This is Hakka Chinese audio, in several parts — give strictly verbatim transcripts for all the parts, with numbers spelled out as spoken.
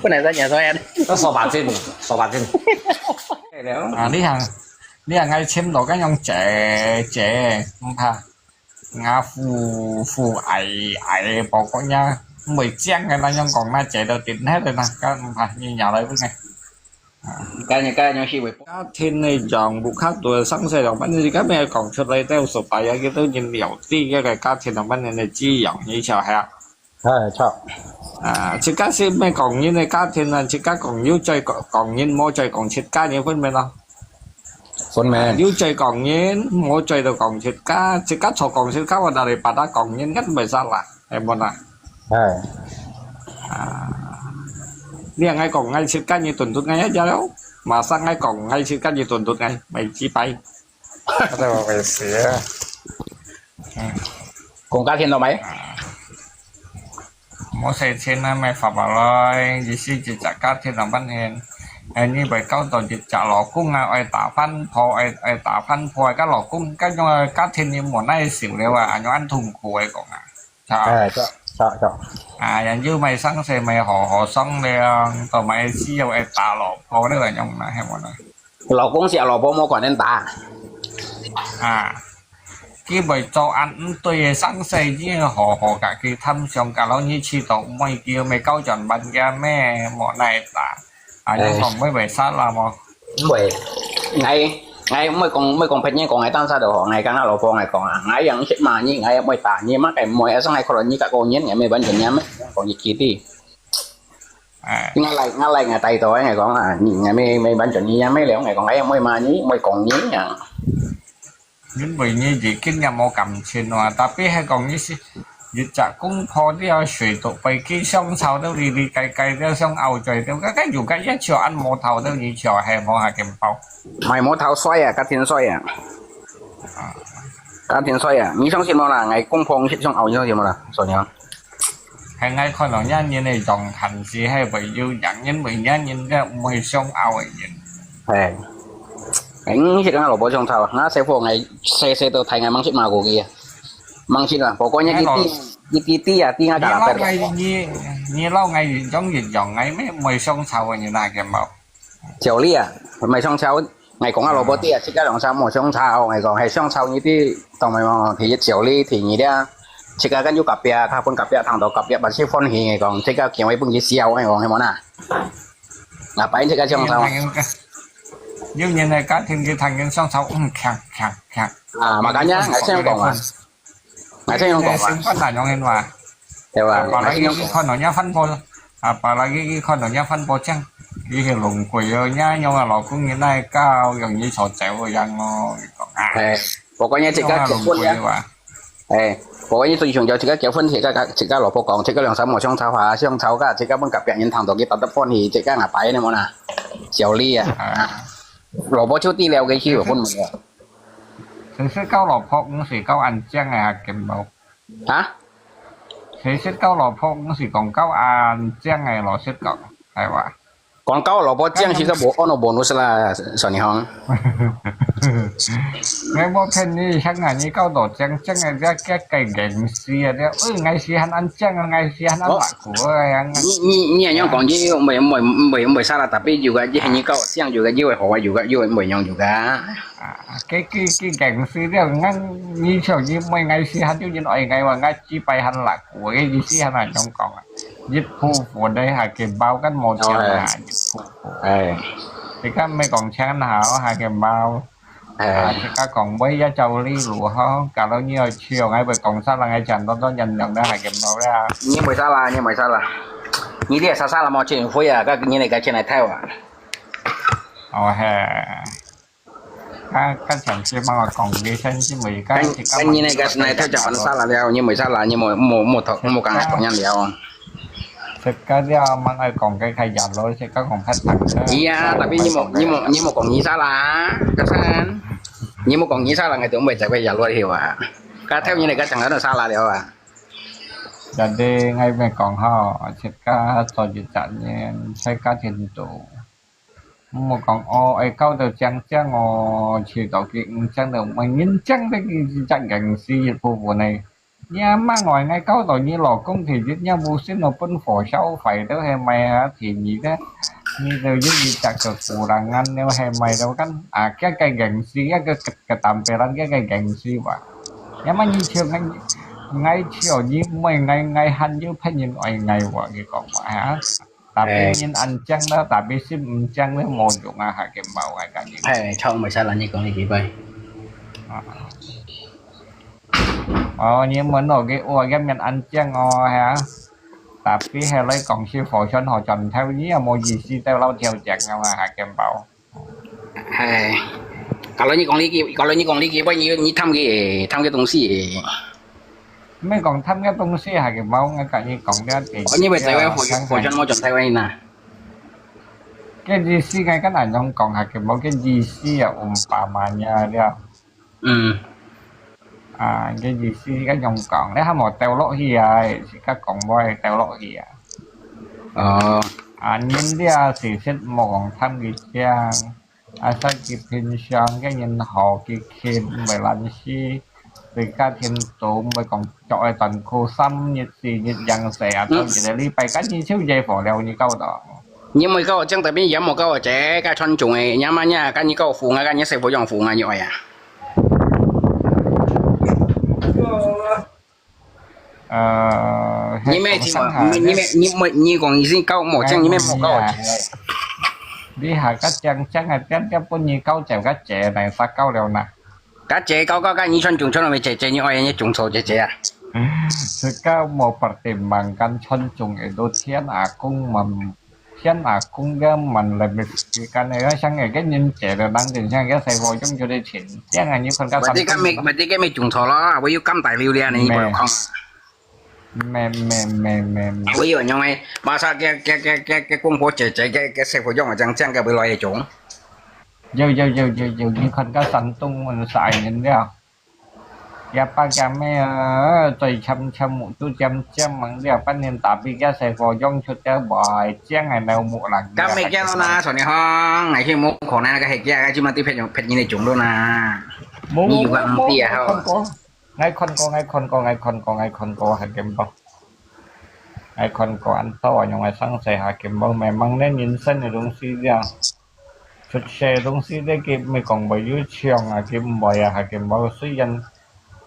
不能再讲说呀。都说把劲，说把劲。啊，你看，你看，𠊎尋到該樣姐姐，毋怕，𠊎富富矮矮，包括呀，毋會靚个那樣講，那姐都頂下个那，該毋怕，你拿來分𠊎。該你該樣是會。家庭个養父較多，生死兩半，你今日講出來，都所把呀，佢都人了解，這個家庭兩半年个滋養，你曉得啊？ 哎，著。啊，自家係毋係講人个家庭啊，自家講有罪講，講人，無罪講自家，你分明咯。分明。有罪講人，無罪就講自家，自家錯講自家，我哪裡把他講人，kan會salah，係無啦？哎。啊，你愛講愛自家，你tuntut𠊎一樣咯，masa𠊎講愛自家，你tuntut𠊎，毋係幾擺。 Aduh，會死啊！嗯。講家庭咯，咪？無事情啊，咪發發來，意思一隻家庭兩半年。哎，你會搞到一隻老公啊，愛打番婆，愛，愛打番婆，該老公，該種个家庭你無耐受了啊，恁樣恁痛苦个講啊。 哎，著，著，著。啊，人又毋係生事，毋係好好商量，都毋係需要愛打老婆了，恁樣啦，係無啦？老公係老婆無管人打。啊，佢會做恁毋對个生事，你好好甲佢談商，假如你試到毋會，佢毋係搞轉彎个咩，無奈打。 啊，哎。你講會會salah無？毋會。𠊎，𠊎毋會講，毋會講別人講，𠊎單儕就好。𠊎跟𠊎老婆𠊎講啊，𠊎也毋識罵你，𠊎也毋會打你，麼个毋會，asal𠊎看到你甲個人，𠊎毋會完全你咩，講一句的。哎。𠊎來，𠊎來，𠊎態度，𠊎講啊，你，𠊎毋會，毋會完全你也毋會了，𠊎講，𠊎也毋會罵你，毋會講你啊。 因為你已經也無感情了，tapi係講你係一隻公婆，你愛睡到飛機，想吵都離離開開，你想拗嘴，對不對？該有个也笑，恁無頭都你笑，係無下見報。毋係無頭衰啊，家庭衰啊。啊。家庭衰啊，你相信無啦？𠊎公婆想拗，你相信無啦？所以啊。 係𠊎看到若人个樣，還是係會有人，因為若人个毋會想拗个人。係。𠊎毋識跟𠊎老婆相吵，𠊎細伙，𠊎細細到大，𠊎毋識罵過佢啊。毋識啊，不過呢，佢知，佢知，知啊，知𠊎你老𠊎，你，你老𠊎一樣一樣，𠊎乜毋會相吵个人啊，見無？ 小麗啊，毋係相吵，𠊎講啊，老婆知啊，自家兩儕莫相吵，𠊎講，係相吵你知，當然嘛，第一小麗，第二啦，自家跟住隔壁，他分隔壁聽到隔壁，還是歡喜，𠊎講，自家行為分佢笑，𠊎講，係無啦？啊，擺自家相吵。有人个家庭佢聽人相吵，嗯，強強強。啊，makanya，𠊎先講啊。 𠊎聽人講啊。生活哪樣个嘛？對吧？啊，apalagi佢看到若番婆，啊，apalagi佢看到若番婆靚，佢係浪費哦，若樣啊，老公你哪搞，容易坐走个樣哦，你講啊。哎，不過呢，自家結婚呀。哎，不過呢，最重要自家結婚，自家，自家老婆講，自家兩儕莫相吵啊，相吵个，自家分隔壁人聽到佢打得歡喜，自家牙擺呢，無啦。小麗啊，啊。老婆就知了个，去分明啊。 其實交老婆毋係交恁靚个啊，見無？啊？其實交老婆毋係講交恁靚个，老實講，係哇？講交老婆靚，其實無安到bonus啦，算你好。𠊎無騙你，像啊，你交到靚靚个，這，這个人士啊，這，哎，𠊎是還恁靚啊，𠊎是還恁辣个啊，你，你，你恁樣講，你毋會，毋會，毋會，毋會salah，tapi有个，你，你交靚有个，你會好啊，有个，有个，毋會樣有个。 啊，該，該，該件事了，𠊎，你像你妹，𠊎時還有人愛𠊎話，𠊎幾擺還辣過，該意思還恁樣講啊。一夫婦的還見包跟無錢啊，哦，哎。一夫婦。哎。自家毋係講錢好，還見包。哎。啊，自家講話也照理如何，假如你愛笑，𠊎會講啥人，𠊎講多多人，人都還見包了。你沒啥啦，你沒啥啦。你這啥啥啦，無錢花啊，該你那個錢來退啊。哦，嘿。 啊，該上次幫我講个先，因為該，該，該你那個是來退就很啥了了，你沒啥了，你莫，莫，莫同，莫跟他同樣聊。自家了，吂愛講个，該野路，自家講較長个。係啊，tapi你莫，你莫，你莫講你啥啦，該先，你莫講你啥啦，𠊎都毋會再會野路去哇。該退你那個講到啥啦了啊？Jadi，𠊎咪講吼，自家做一隻人，在家庭肚。 莫講哦，愛搞到靚靚哦，去到佢毋靚到，毋係人靚个，佢只硬死一部分呢。你阿媽外，𠊎教導你老公，第一，你無信哦，分火燒壞都係賣啊，第二咧，你就一一隻个鼓囊眼了，係賣到跟啊，佢个形式，一个个个擔背囊，佢个形式哇。因為你笑，𠊎，𠊎笑，你毋愛，𠊎，𠊎還有別人愛𠊎話，佢講話啊。Tapi人恁靚啦，tapi心毋靚咧，無用啊，還个冇啊，感覺。係，唱唔使啦，你講你幾杯。啊。 哦，你問我个，我个面恁靚哦，係啊。Tapi係來講是火山火轉頭，你又無意思，到老條靚啊嘛，還見包。係，kalau你講呢句，kalau你講呢句，喂，你，你貪佢，貪佢東西。毋係講貪佢東西，還見包，𠊎同你講了，哦，你會在位火，火山火轉頭位呢？个意思，𠊎跟恁樣講，還見包，个意思啊，umpamanya了。 嗯。啊，个意思个用講，你還無掉落去啊，自家講話掉落去啊。哦。啊，人這事實無講貪佢靚，啊，所以佢平常个人好，佢勤，毋會懶尸，對家庭都毋會講著个短褲，三日四日樣式啊，嗯。到一個禮拜，跟你手機火了，你搞到。你毋會搞，這樣特別也無搞，這个傳宗个，你阿媽，你啊，跟你搞苦啊，跟你細伙樣苦啊，你愛啊。 呃，你咩情況？你咩，你咩，你講意思搞無正，你咩無搞正？你下个正正个點點分你搞走个姐，來殺搞了呐。个姐搞搞个，你穿中穿到姐姐，你愛你中錯姐姐啊？自家無pertimbangkan穿中个都天阿公嘛。 天阿公个問來，miskin个，像个人姐了，人家像个細伙用就得錢，這樣啊，你看个。Berarti kan mê, berarti kan mê trùng thọ lo, wei yu kam tài liu lia ni, wei yu kam. Mê, mê, mê, mê, mê. Wei yu nyong ai, masa cái, cái, cái, cái, cái công bố姐姐, cái, cái 細伙用啊，這樣, 這樣个會來得中。有，有，有，有，有，你看个山東人晒人了。 Kia pa kia mê ơi, trời chăm chăm mụ chú chăm chăm mắng dia, bắt nên ta bị kia xe vô dòng chuột kia bòi, chiang ngày nào mụ lặng. Các mẹ kia na, sổ này hông, ngày khi mụ khổ này, cái hệ kia, cái chứ mà tí phết, phết nhìn này chúng luôn na. Mụ, mụ, mụ, mụ, mụ, không có. Ngày con có, ngày con có, ngày con có, ngày con có, hạt kiểm bao. Ai còn có ăn to, nhưng mà sáng sớm hạt kiểm bao, mẹ mắng nên nhìn sân ở đúng xí dia. Chuột xe dòng xí dê kì mê kòng bò yu chiong à, kì bò ya hà kì bò xí yên.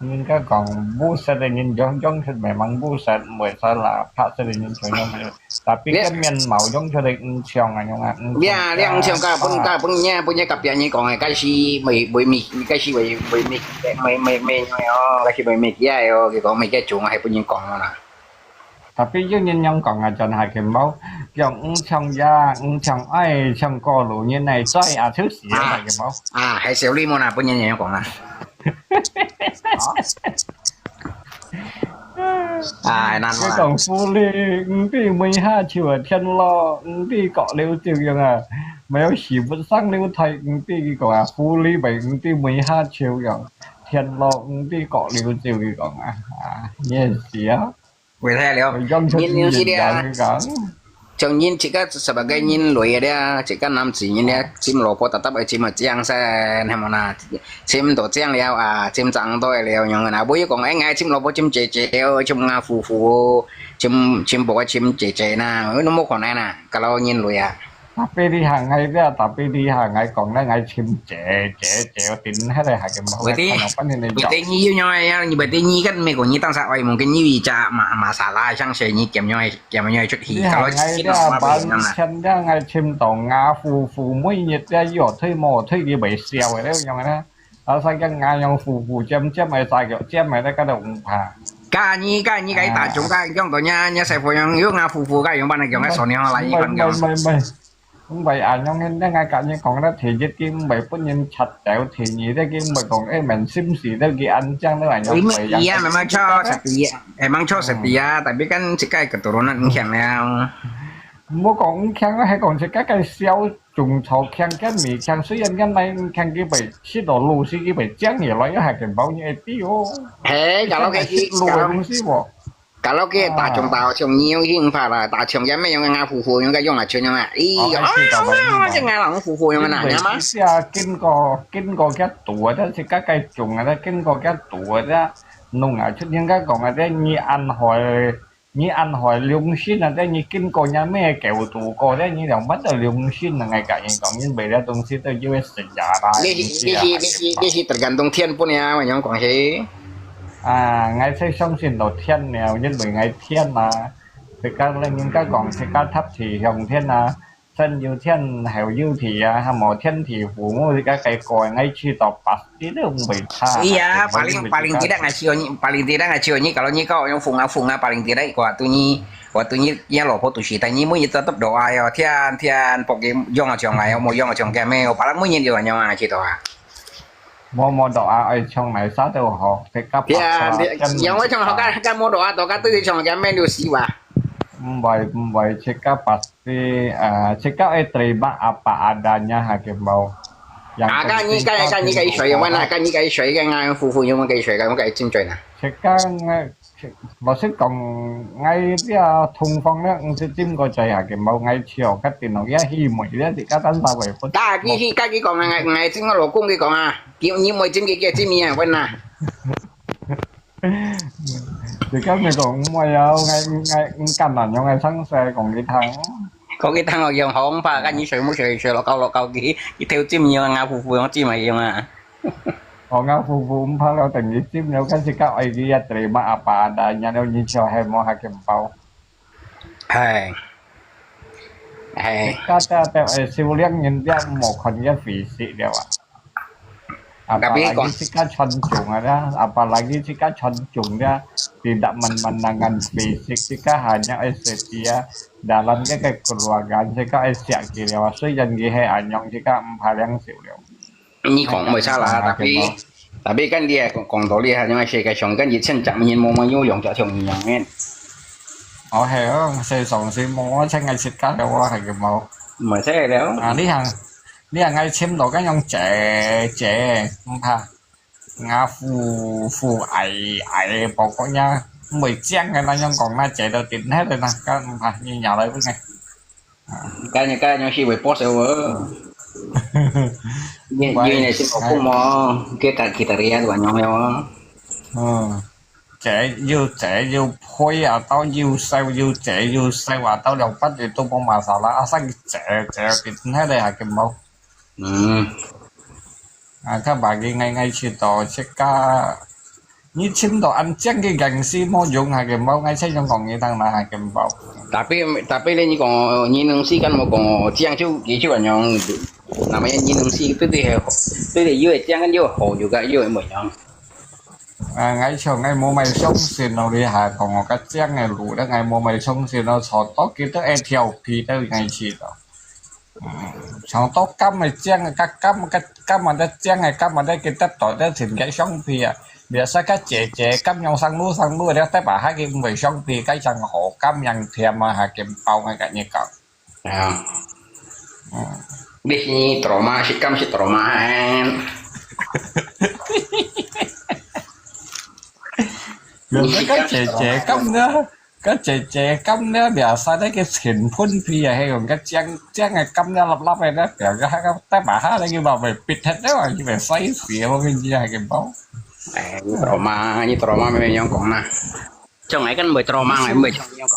Nên cái kòng bú sét dê nhìn dòng dòng chuột mê măng bú sét, mùi sá là phá sét dê nhìn chiong dòng chuột. Tapi cái miền máu dòng chuột dê chiong à, nhung à. Bia, liang chiong ka, pun ka, pun nha, pun nha, cặp bia nhìn kòng cái xí mê, bùi mì, cái xí bùi, bùi mì, mê, mê, mê, nhung à, cái xí bùi mì kia, cái kòng mê kia chúng hay pun nhìn kòng mà. Tapi yu nhìn nhông kòng à, chọn hai kì máu, kiòng ung chong ya, ung chong ai, chong kò lù nhìn này, choi à, thứ xí à, hai kì máu. À, hai xíu li mô nà, bún nhìn nhông kòng à. À, nan cái mô nà. Kòng phú lý, ung tí mùi ha chiu à, thiên lo, ung tí kọ liu chiu yong à. Mèo xì bút sang liu thai, ung tí kì kòng à, phú lý bảy, ung tí mùi ha chiu yong. Thiên lo, ung tí kọ liu chiu kì kòng à. À, nhìn xí à. Wei thai liao. Nhìn như thế dia. Chồng nhìn chỉ có sebagai nhìn lui dia, chỉ có nam chỉ nhìn dia, chim lô po tatap ai chim mà chiang sen, hay mà na. Chim to chiang liao à, chim chang to liao, nhưng mà na, bố kong ai ngai chim lô po chim chế chế, chim nga phù phù, chim, chim po chim chế chế na, nó mô còn ai na, kalau nhìn lui à. Tapi đi hàng ngày dia, tapi đi hàng ngày còn nãy ngày chim chế chế chế, tin hết rồi hai cái máu. Berarti, berarti nyi yu nyoi ya, nyi berarti nyi kan mê kong nyi tăng sa oi, mungkin nyi wi cha ma, masalah, sang se nyi kiam nyoi, kiam nyoi chut hi. Đi hàng ngày dia, bán chân dia ngày chim to nga phù phù, mỗi nhật dia, yu thuê mô thuê kì bảy xèo đấy, nhung na. Ở sa kiang nga nhung phù phù, chém chém mai sa kiao, chém mai đấy, cái đầu cũng phà. Ka nyi, ka nyi, cái ta chúng ka, kiong to nha, nha sai phù nhung, yu nga phù phù, ka yung ban kiong, cái số này họ lại, không phải, không phải, không phải, à, nhung nên, nên ngay cả những con đó thì giết kim, bảy phút nhân chặt chéo thì nhị đấy kim, bảy con ấy mình sim xì đấy, cái ăn chăng đấy, à, nhung bảy, iya, memang cho setia, emang cho setia, tapi kan si kai keturunan khiang liao. Mua con khiang hay con si kai kai siêu, chung cho khiang cái mì khiang, suy yên cái này khiang cái bảy, xí đồ lù xí cái bảy, chén nhiều loại, hay cái bao nhiêu tiêu. Hey, kalau cái, kalau, kalau cái ta chung tao chung nhiều, hiện phải là ta chung cái mấy, yung nga phù phù, yung cái yung là chuyện, yung là, ý, cái nga lòng phù phù, yung là, nhá má. Kinh có, kinh có cái tuổi đó, thì các cái chung đó, kinh có cái tuổi đó. 弄啊，就應該講啊，這你安排，你安排良心啊，這你經過人咩角度過，這你兩般都良心啊，𠊎甲你講，因為這東西都有个時間啦，你是，你是，你是，你是tergantung天分呀，有樣關係。啊，𠊎才相信到天了，因為𠊎天啊，自家人家講，自家塔地向天啊， 先有天後有地啊，還無天地父母，自家个個人愛去到pasti都毋會差。哎呀，paling，paling tidak ngaji，paling tidak ngaji，你kalau你kau yang funga funga paling tidak waktu ni，waktu ni ya老婆都是，但你每日tetap doa哦，天天pokok用啊上來，無用啊上个咩，paling每日就恁樣啊，去到啊。無無doa愛上來啥都好，自家拍天，天，yang會上好，該該無doa，doa對上个咩就死哇。毋會毋會，自家pasti 你，啊，自家愛terima apa adanya，還見無？啊，該你，該，該你个水有問啊，該你个水个，𠊎夫婦有問个水个，我个真水啦。自家，𠊎，老實講，𠊎這通風了，毋識浸過水，還見無？𠊎笑，較定咯，也希望了，自家單稍微不。該你去，該你講啊，𠊎，𠊎浸我老公佢講啊，佢，你毋會浸佢，佢浸你啊，問啊。 自家咪講毋會啊，𠊎，𠊎，𠊎敢啊，用个常識講佢聽。講佢聽哦，用好，毋怕，該你水毋水，水落溝落溝，佢，佢頭浸用啊，呼呼用浸啊用啊。哦，𠊎呼呼毋怕了，等佢浸了，該自家愛佢也terima apa adanya了，你笑係無還見包。係。係。自家這，這，修煉人這無看个physics了啊。 Tapi apalagi kok自家傳宗啊，apalagi自家傳宗啊，tidak memandangkan fisik，自家hanya愛setia dalam个keluarga，自家愛惜佢了啊。雖然佢係恁樣，自家毋怕領受了。你講毋會差啦，tapi，tapi kan dia講，講道理啊，因為世界上kan一千隻人無，無有用隻像你樣个。哦，係哦，世上是無，我請个自家了，我還有無？毋係了。啊，你行，你行，𠊎尋到該樣姐姐，毋怕。 𠊎富，富矮矮，包括呀，毋會靚个那樣講，那姐都頂下个那，該毋怕，你拿來分个。該你該樣是會報銷哦。你，你那是老公嘛，佢該佢的人都恁樣了哦。嗯，姐又姐又配啊，到又瘦又姐又瘦啊，到兩百年都無masalah，啊，生姐姐頂下个還見無？ 嗯。啊，較bagi𠊎，𠊎試著自家，你尋著恁靚个人士無用，還見無？𠊎先用講你聽啦，還見無？Tapi，tapi咧，你講你能時間無講，這樣就，佢就恁樣，那麼你能時，對對係，對對，又係靚又好，又个又係無樣。啊，𠊎像𠊎無買相信咯，你還講我个靚个路咧，𠊎無買相信咯，坐到幾多愛調皮都𠊎試著。 嗯，像到柑个靚个，該柑，該柑啊，該靚个柑啊，該佢得到該成績相比啊，biasa該姐姐柑樣生路生路，了，但係佢毋會相比，該像好柑樣甜啊，還見包个，跟你講。啊。嗯。你是trauma，是柑是trauma，哎。有那个姐姐柑呢？ 該姐姐柑了，biasa那个成分比啊，還有該靚，靚个柑了，粒粒个呢，表个那个，但係下那个嘛，會必忒了，佢會衰死，我跟你講，還見包。哎，你trauma，你trauma，毋會樣講啦。像𠊎根本trauma，𠊎毋會像你樣講。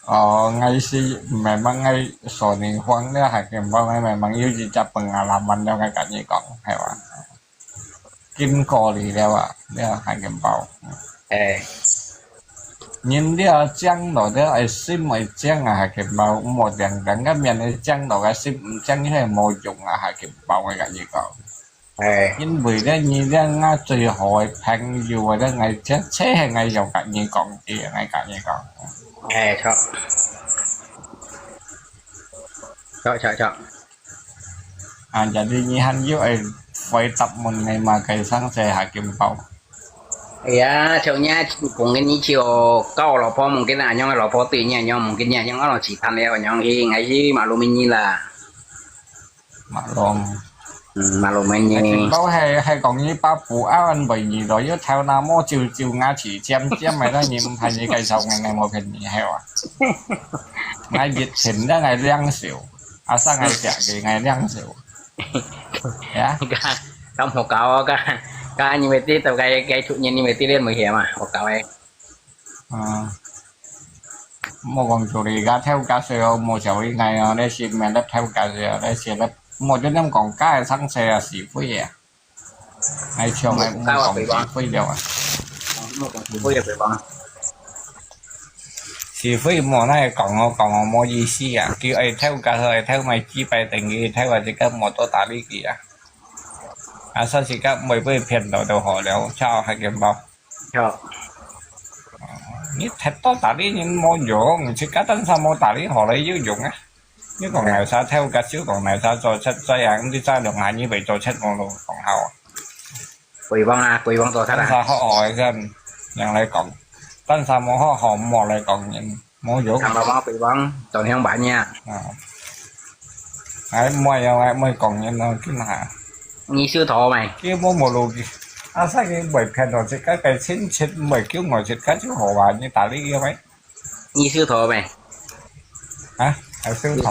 哦，𠊎是memang𠊎少年犯了，還見包，𠊎memang有一隻pengalaman了，𠊎跟你講，係吧？ 經過你了啊，了還見包。哎。人了靚了，了愛心愛靚啊，還見包。莫定定个面愛靚了，个心毋靚，係無用啊，還見包，𠊎跟你講。哎。因為咧，你咧，𠊎最好个朋友啊，咧，𠊎這，這係𠊎有跟你講个，𠊎跟你講。哎，著。著，著，著。 啊，jadi你還有愛回答問𠊎嘛，該上世還見包。哎呀，像你講个，你就交老婆，mungkin恁樣个老婆對你恁樣，mungkin你恁樣，安到試探了，恁樣去，還是maklum你啦。Maklum。嗯，maklum你。還見包係，係講你把布outnbei你咯，又頭那毛就就牙齒尖尖个，你毋怕你介紹𠊎，𠊎無騙你，係哇？𠊎一定得𠊎兩手。 啊，生个食个，𠊎兩手。呀？該，該無搞哦，該，該你會知道該該出現，你會知你危險嘛？我搞个。嗯，莫講做你个頭家水哦，莫小一个哦，你是咩个頭家水哦，你是个莫就恁講个上世啊，是非啊，還像个莫講是非了啊。莫講是非个對吧？是非莫那講哦，講哦，無意思啊。佢愛偷个，愛偷買幾百等佢偷啊，這个莫多搭理佢啊。啊，所以个每被騙到都好了，超還見包。好。你太多搭理人無用，自家單身無搭理好了有用啊。你講哪啥偷个，少講哪啥做出，做樣你再兩下你被做出我咯，講好啊。鬼王啊，鬼王做啥啦？單身好好个人，人來講，單身無好好莫來講人，無用。講到我鬼王，做樣板呀。啊。哎，莫要哎，莫講人咯，真下。你收徒咩？佢無無路个，啊，所以佢會騙到自家个親戚，會叫我自家就好啊，你搭理佢咩？你收徒咩？啊，還收徒？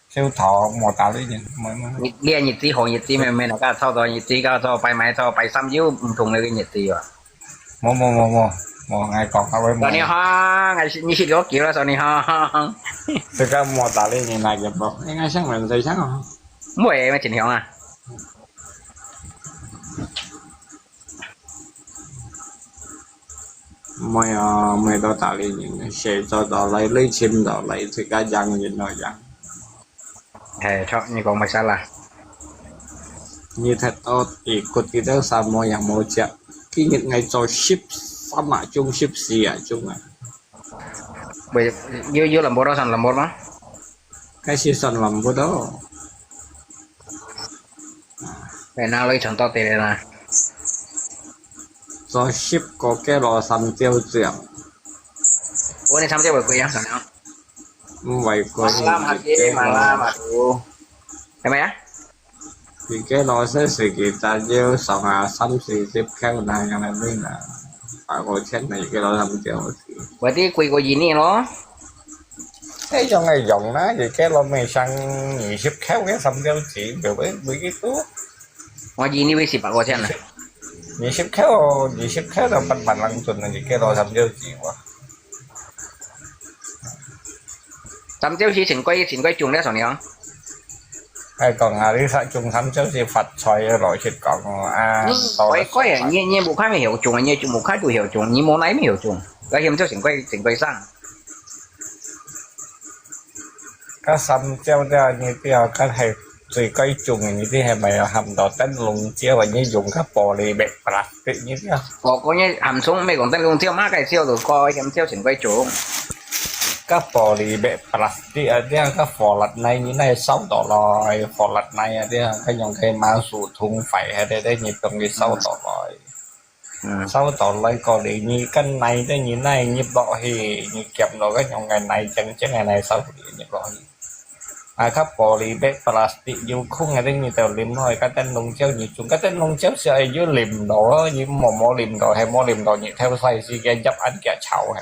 收徒，莫搭理人，莫莫。你你个日子好日子咩？咩那个臭到日子，搞到拜買臭拜三又毋同个日子啊！無無無無無，𠊎講啊，𠊎莫。Sony Hong，你是你是了解了Sony Hong。這个莫搭理人來个不？應該像人在像哦。莫，莫真香啊。 毋會啊，毋會到搭理人，誰做到來，你尋到來，自家贏人咯贏。嘿，著，你講麼儕啦？你睇到一個地頭三毛也無隻，今日𠊎做十三啊，中十四啊，中啊。喂，有有number咯，算number嗎？該係算number咯。哎，哪裡存到底了啦？做十個个咯，三triệu triệu。我你三triệu會貴啊，算了。毋會貴，Malam hati, malam aduh. Apa ya? Tiga lo saya sekitar je sama三四十 kau dah yang lebih lah. Pak Gochen naik kilo enam triệu. Berarti kuih ko ini lo? Eh, yang eh, yang na, jadi kalau mesang 二十 kau kan 三triệu 幾，對不對？Begitu. 我ini wis 百塊錢啦。二十 kau, 二十 kau dapat barang tu nanti kilo 三triệu 幾哇。三triệu 是真貴，真貴重了，算了。哎，講啊，你實中三triệu 是發財个咯，實講哦，啊，嗯，多了貴貴啊，你你無看沒有中啊，你無看都有中，你無來沒有中，該險就真貴，真貴上。 該三triệu這你不要看還最貴重个，你這還沒有喊到燈籠照啊，你用个玻璃杯 plastik 你這。哦，講你喊重，毋係講燈籠照，麼个照都貴，險照真貴重。該玻璃杯 plastik啊，這个火辣奶你那燒到來，火辣奶啊，這个用个麻薯通費啊，這這你用个燒到來。 嗯。燒到來過嚟，你跟奶的你奶入落去，你夾落个用个奶，正正个奶燒入落去。啊，較玻璃杯 plastik 有空个，你就淋落去，該燈籠照你種，該燈籠照係愛有淋到咯，你無無淋到，係無淋到，你透晒時間入暗佢炒个。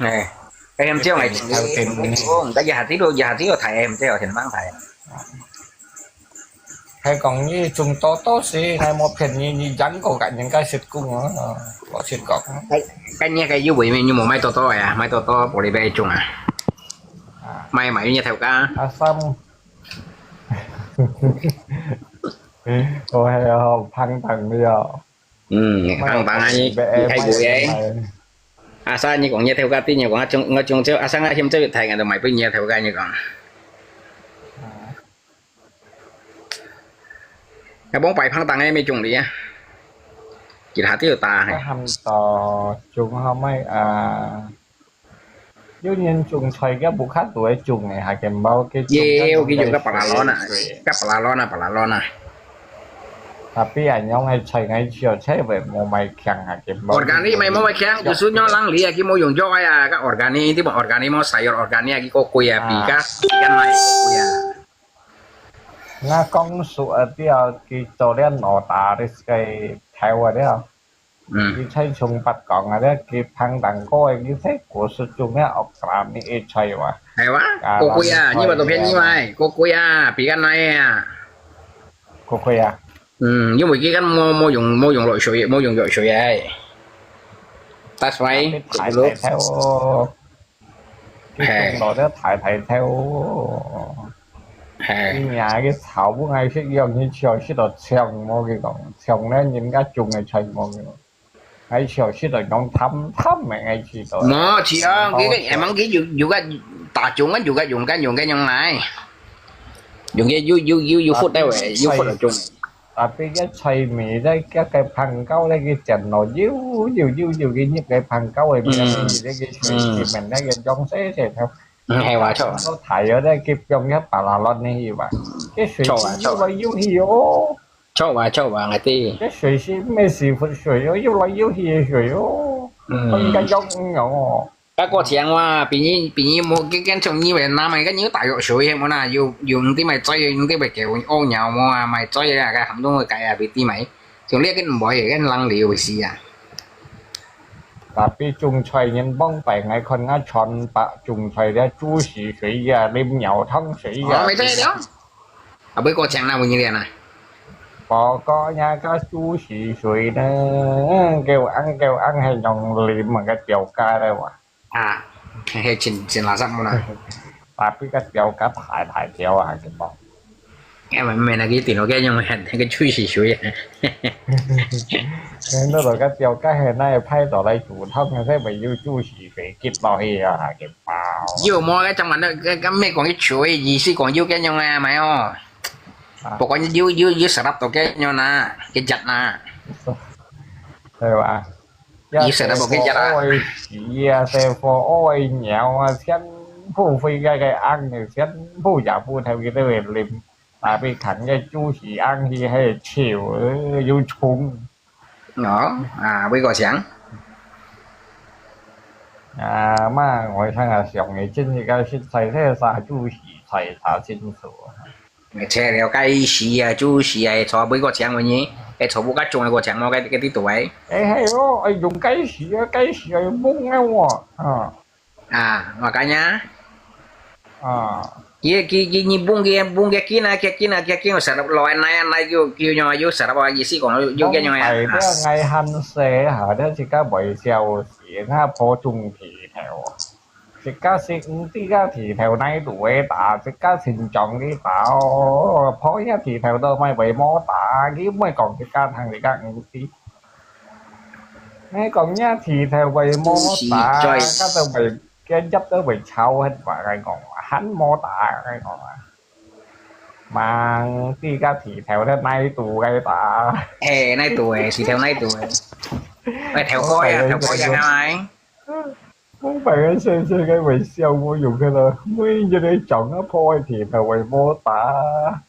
哎，哎，香蕉哎，一定要點名。哦，大家下子都，下子都睇，香蕉全部睇。還講你種多多時，𠊎無騙你，你養過个人家食過啊，我食過。哎，該你个有位咩？你無買多多个啊？買多多玻璃杯種啊？啊。買買你頭家。阿三。我還要胖胖了。 嗯，棒棒啊，你，你太古耶。阿三，你講你頭家，你講啊，中，我中招，阿三啊，險招，太陽都買分你頭家，你講。要幫擺胖當个，沒中你啊。其他都有打，嘿。喊到中後尾啊， 有人種菜个，不看都會種个，還見包个種。耶，我跟你講，个巴拉羅那，个巴拉羅那，巴拉羅那。Tapi 恁樣个菜，𠊎只有菜會無賣強，還見包。Organic 賣無賣強，就算樣人理啊，佢無用藥个啊，个 organic，你無 organic，無使用 organic，佢過貴啊，比个，比个賣貴啊。𠊎講實个，佢做了老大，你个頭啊了。 嗯。佢在從北港啊，這佢碰當過个，佢在果實種个organic个菜哇。係哇？過貴啊，你話都騙你買，過貴啊，比較耐啊。過貴啊？嗯，因為佢个無，無用，無用藥水，無用藥水个。That's why。大大頭，佢種落个大大頭。係。佢个草本來食用，佢就食到長無，佢講，長咧人家種个菜無，佢講。 𠊎就食到用淡淡个，𠊎知道。無，係啊，佢个，佢个，佢有，有个打種个，有个用个，用个用來。用个有，有，有，有福个，有福个種。Tapi个菜尾咧，个个香膏咧，佢剪落幼幼幼幼个，入个香膏个，嗯。變成个水，嗯。裡面咧，个種細細條。嗯，係話，著。到大了咧，佢放个巴拉亂个去吧。个水就又來又去哦。 著啊，著啊，𠊎知。該水係毋係屎朏水哦，又來又去个水哦，嗯。分人家用哦。該過程哇，別人，別人無，該，該種你會拿嘛，該你有打藥水个無啦？有，有毋知買水，毋知買狗屙尿無啊？買水啊，該含中个雞啊，別知買。像你該毋會，該人流死啊。Tapi種菜人幫擺，𠊎看𠊎全部種菜了，煮屎水呀，啉尿湯水呀。哦，沒錯了。 啊，尾過程啦，有人練啊？報告呀，个煮屎水呢，叫翁叫翁係用淋啊，个吊架咧哇。啊，係，係真，真垃圾無啦。Tapi个吊架大大條啊，根本。哎，毋係，毋係，該个電腦該用个，該个煮屎水啊。你到个吊架係拿來派到來煮湯个，才會有煮屎水滴落去啊，个包。有無？該張完了，該，該毋係講一球个，意思講有該樣啊，買哦。 啊。Pokoknya you, you, you serap to kayaknya na, kejat na. 對吧？You serap to kejat啊。愛死啊，細貨愛鳥啊，全部飛該个翁，全部也不透佢都會啉。Tapi看个主持翁去係笑，又衝。 哦，啊，尾過想。啊，嘛，𠊎想啊，上个真係个實在係殺豬屎菜殺清楚啊。切了該時啊，豬屎啊，坐尾過想問你，會坐無該種个過想無？該，該地圖欸。欸，係哦，欸，用該時啊，該時啊，用懵啊我，啊。 啊，makanya。啊。佢，佢，佢，你分佢，分佢緊啊，佢緊啊，佢緊，serap落來，來啊，來，佢，佢樣啊，又serap啊，意思講，又，又佢樣啊。講白了，𠊎還細下，了自家會笑死，𠊎普通地頭。自家食毋知个地頭哪度會打，自家成長个打哦，破个地頭都買會無打，佢毋會講自家聽自家毋知。 你講若地頭會無打，該都會，該葉都會臭忒吧？𠊎講，還無打，𠊎講啊。吂知个地頭咧，哪度个打？欸，哪度欸？地頭哪度欸？欸，頭哥呀，頭哥呀，係咪？講白个細細个會笑無用个咯，每日个講啊，破个地頭會無打。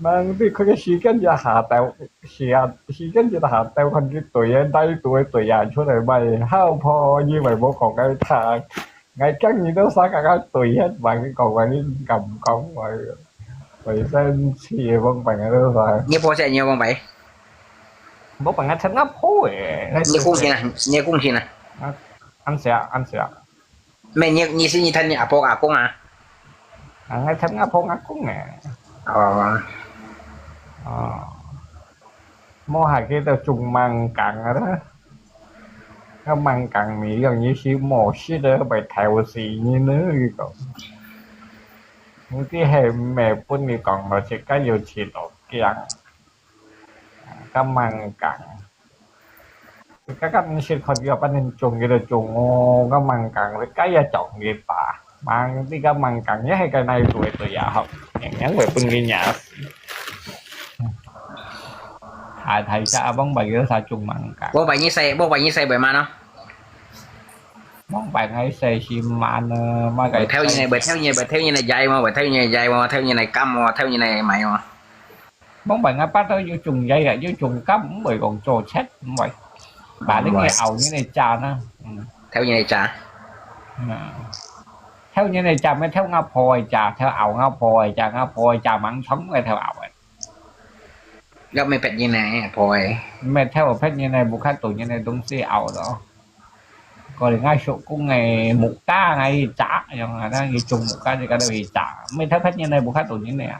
吂知佢个時間一下到，時間，時間一下到，看佢對个，哪度个對啊，出來賣，好破，以為無講个聽。𠊎驚你都啥个个對啊，還講話你敢講話，會生氣个，講白个都啥。你婆仔你有講白？無辦法，聽阿婆个。你講先啊，你講先啊。啊，恁時啊，恁時啊。 咩，你，你係你聽你阿婆阿公啊？啊，𠊎聽阿婆阿公个。哦。哦。無下佢都種吂仝个啦。該吂仝味樣，你係無識个，會頭死人呢，佢講。有啲係毋係分你講落去，該又試到驚。該吂仝。 自家个毋識看佢个，反正種佢就種哦，該吂仝，自家也種佢吧。吂，你个吂仝，也係个哪度个對也好，樣樣會分佢惹死。大大隻啊，往擺有啥種吂仝？往擺你細，往擺你細會慢咯。往擺𠊎細係慢啊，嘛个會偷人个，會偷人个，會偷人个野嘛，會偷人个野嘛，偷人个柑嘛，偷人个米嘛。 往擺𠊎爸都有種嘢个，有種柑，毋會講做賊，毋會。Bà lính係熬人个炸呢，嗯。偷人个炸。嗯。偷人个炸，毋係偷阿婆个炸，偷熬阿婆个炸，阿婆个炸吂重，毋係偷熬个。Gak may pet人呢，阿婆个。毋係偷別人个，不看多人个東西熬咯。Có lẽ𠊎叔公个木瓜，𠊎去炸，樣啊，那佢種木瓜，自家都去炸，毋係偷別人个，不看多人个啊。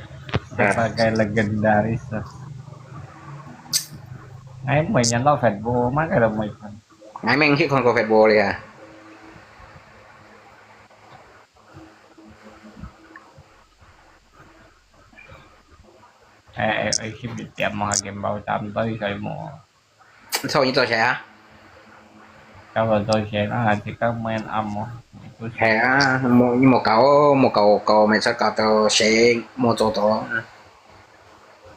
Sebagai legendaris. Ai, mui nyan lo Facebook, maka lo mui kan. Ngai meng hit kon ko Facebook lia. Ai, ai, ai, hit di tiap mo hakim bau tam toi sai mo. 所以你做事啊？教我做事啦，自家每暗哦。係啊，無，你無教哦，無教，教，每次教到死，無做到。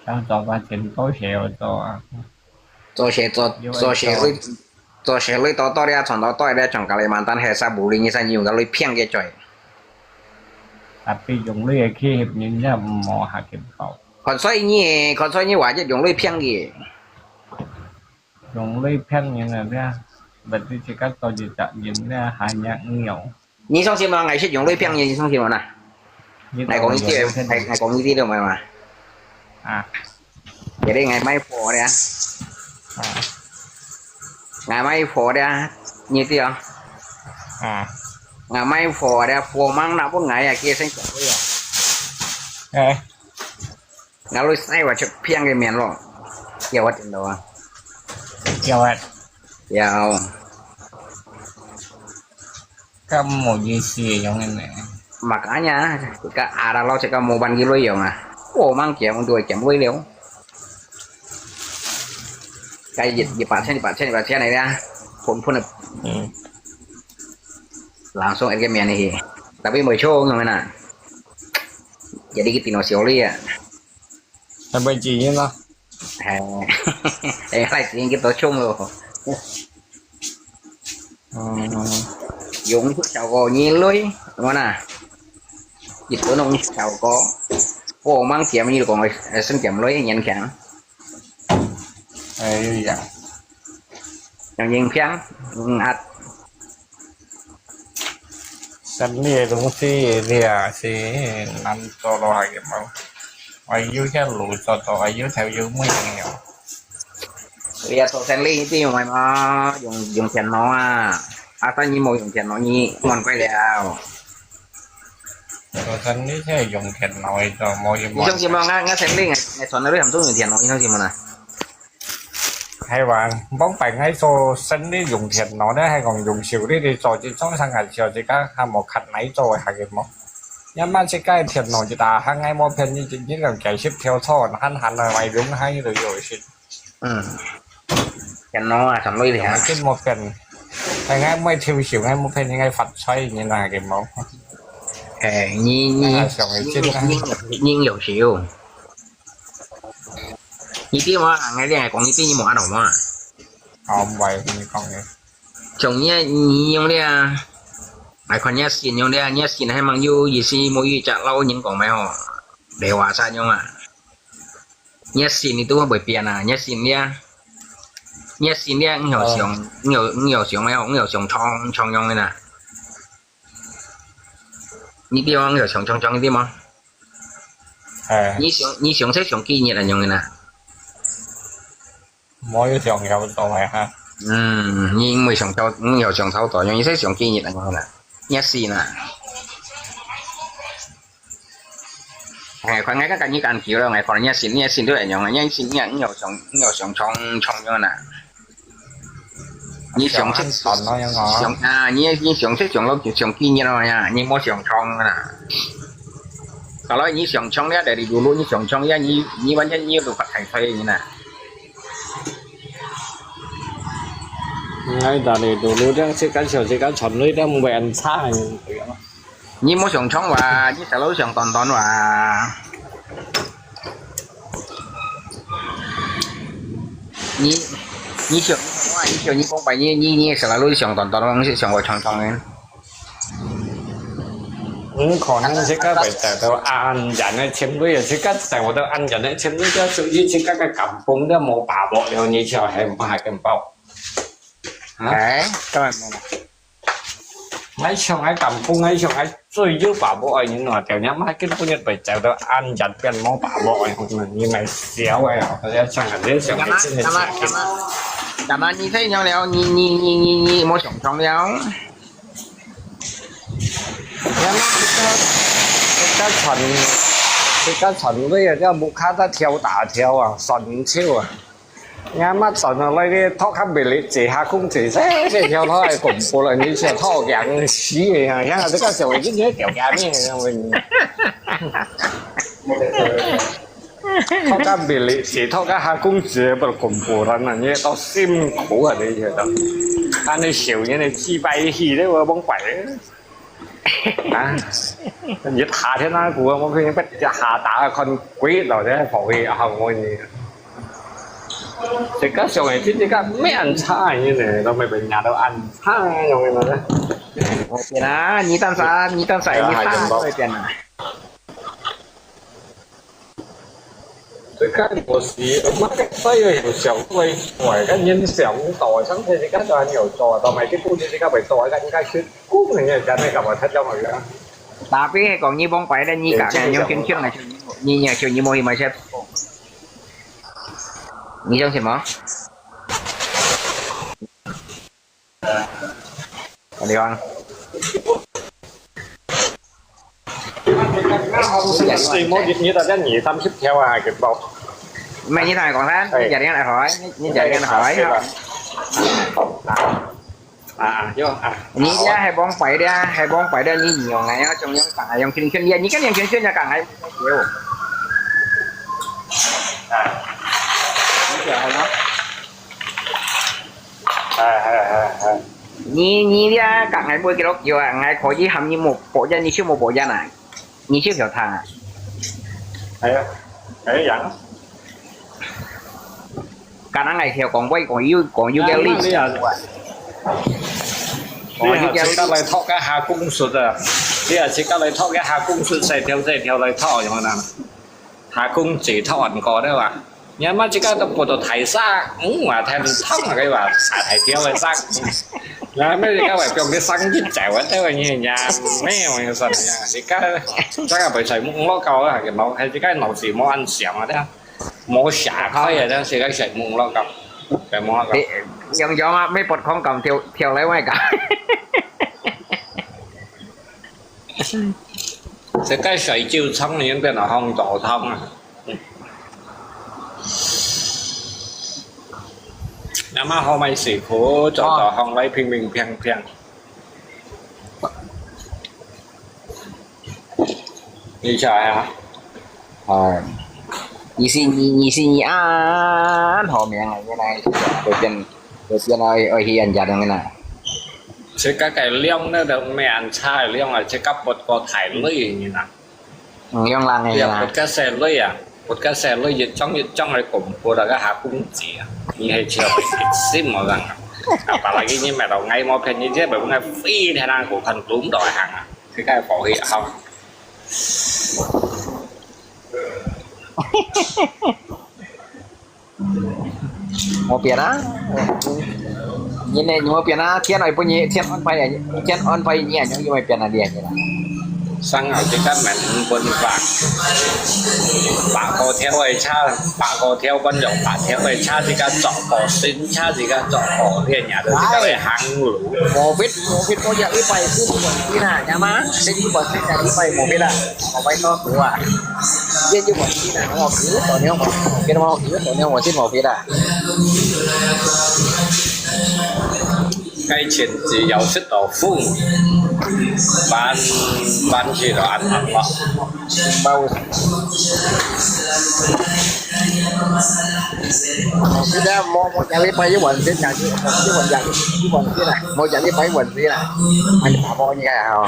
教做吧，真多事要做啊。做事做，有做事累，做事累多多了，賺多多了，從家裡慢慢係啥無理，你先用个累騙个嘴。Tapi用累个去人家無下去包。看所以你，看所以你話就用累騙个。 用累騙人啊，這，berarti自家做一隻人咧，還要用。你相信嗎？𠊎識用累騙人，你相信無呢？你，𠊎講一啲，𠊎，𠊎講一啲都無嘛。啊。Jadi𠊎賣貨咧。啊。𠊎賣貨咧，你知啊？啊。𠊎賣貨咧，貨吂拿分𠊎啊，佢先講佢啊。哎。 𠊎來晒我出片个面咯，叫我聽到啊。叫啊。要。Kamu isi yang ini. Makanya, cakap ada lo cakap mau ban gilo yang ah. Oh, mang kiam dua kiam wei liu. Kaya di, di pasien, di pasien, di pasien ni ya. Pun pun. Hmm. Langsung aja mian ni. Tapi mau cong yang mana? Jadi kita no sioli ya. Sampai Cina lah. Eh, eh, lai Cina kita cong lo. Hmm. Yung su chào cô nhi lui, đúng không nào? Dịch của nông su chào cô. Cô mang tiệm như còn sân tiệm lui nhện khéng. Ê, vậy. Yang yin phiang, yin at. Sân lia dong si lia si nan cho lo hai ke mau. Ai yu hian lu cho to, ai yu theo yu mui yang yo. Lia to sân lia ti yung ai ma, yung, yung thian no a. A sân ni mo yung thian no ni, ngon quay liao. Cho sân lia theo yung thian no ai cho mo yung. Ni sân si mo nga, nga sân lia ngai, ngai chọn na lui ham chung yung thian no, ni sân si mo na. 係話，往擺𠊎做生理用電腦咧，係講用手機咧做，就做生意時候，自家還無較耐做个，還有無？要麼自家个電腦一打開，𠊎無騙你，你，你兩幾十條錯，閒閒个，買用下你都有事。嗯，電腦啊，上累了。真無騙，係𠊎無偷笑，𠊎無騙你，𠊎發財，你那個無？哎，你，你，你，你，你有手。 你知無？𠊎這講你知，你無恁樣無啊？哦，毋會，你講个。像你，你用這，𠊎看你个心用這，你个心還吂有意思，無有一隻老人講咩吼，白話煞用啊。你个心你都會變啊，你个心這，你个心這，你有想，你有，你有想咩吼？你有想長長用个啦。你知無？你有想長長个知無？ 哎。你想，你想這想幾日恁樣个啦？無有想要做个哈。嗯，你毋會想到，毋會想到做，你這想幾日恁樣个啦？你死啦！哎，看𠊎个跟你講久了，𠊎看你死，你死都恁樣个，你死你，你有想，你有想長長樣啦。 你想食，想啊，你，你想食想落就想幾日咯呀，你莫想長啦。Kalau你想長了，dari dulu你想長了，你，你完全你都發大財个人啊。哎，dari dulu這樣自家想自家賺鐳，這樣會很差个。 你莫想長哇，你selalu想短短哇。你，你想，哇，你想你講白，你，你，你selalu想短短，你想會長長个。嗯，可能自家會得到恁樣个情侶，自家得到恁樣个情侶，就屬於自家个感動，都無把握了，你就還毋係咁包。啊？哎，當然無啦。 𠊎想𠊎感動，𠊎想𠊎最有把握个人啊，條人嘛根本就袂走到恁遠，變無把握个，你咪笑个哦！𠊎想啊，你想个真个假个？Karena你太娘了，你你你你你莫想通了。你看那个，那个船自家傳落啊，這木卡在跳大跳啊，算毋少啊。你阿媽傳落來个，托較別哩，這下控制，這這跳落來恐怖了，你想托樣死个啊，像這个小孩子，你條件咩？托較別哩，這托較下控制，不恐怖了，那你都辛苦啊，這些都。啊，你小人的祭拜去，這我忘怀。 啊，你夏天那个，我可以把这下打看鬼了，这跑去啊，我呢。这个小眼睛，这个没安差呢，都没被人家都安差，有没有呢？我天啊，你当啥？你当啥？你打我一点啊！ 这个我是，我个队友有小队，我个人想不到，上次这个都还没有做，到买这个这个没做，个应该是工人家那个我才叫我个。Tapi kong ni bông pai dan ni kak yang keng keng na ni ni ni mo hi ma siya. Ni jong si mo. Ano yun? Ni, ni, ni, ni, ni, ni, 唔係，你同佢講先，你，你就係恁樣來開，你，你就係恁樣來開，哈。啊，有啊。你這係往擺的啊，係往擺的，你用哎呀，中央講哎，用圈圈，你，你跟用圈圈就講哎，有。啊。你講好了。 係係係係。你你這講係每幾多久啊？𠊎可以喊你無保證，你就無保證啊？你就曉聽啊？係啊，係啊，樣啊。Kadang𠊎曉講，𠊎講有講有道理。你啊，你啊，自家來讀該下公術啊！你啊，自家來讀該下公術，細條細條來讀，有無呢？ 下公子偷人過對吧？你阿媽自家都報到大沙，嗯，話聽唔通啊，佢話大大條个沙。那麼自家話放佢生一隻啊，對吧？你呀，沒有，我說你呀，自家，自家會使摸搞啊，佢冇，係自家腦子冇恁想啊，對吧？冇想開啊，但係自家使摸搞，使摸搞。你，樣樣啊，沒不空咁跳，跳來外搞。 這个水晶廠已經變到荒島湯啊！阿媽好買水果，做到荒來平平平平。你猜啊？哎，你是你，你是你啊，好命啊，原來是這樣，就變，就變到愛，愛去人家那邊啊。這个个量，那个咩安差个量啊，這个不過太累呢啦。 嗯，用冷个啦。你啊，不个細鐳啊，不个細鐳，一張一張个公布那个下公子啊，你係超級心無人啊。Apalagi你買到𠊎無騙你，這買𠊎非常難過，看дум到行啊，這个寶貝好。 無變啊。你呢？你無變啊？天愛分你，天安排啊，天安排你啊，你又無變啊？你啊，你啊。生後自家命運分法，百個條个車，百個條分用百條个車，自家做個新車，自家做個，你也都自家會行路。無變，無變，我一禮拜先換新啊，知嘛？先換新啊，一禮拜無變啊，無變多多啊。 Dia je buat sini nak mau kiri, tau ni mau kiri, tau ni mau sini mau kiri. 該錢只要食到風，搬，搬去到安安吧。Bau. Kita mau, mau cari pai wan sini nak, mau cari wan yang, wan sini nak, mau cari pai wan sini nak. Mana apa ni kan?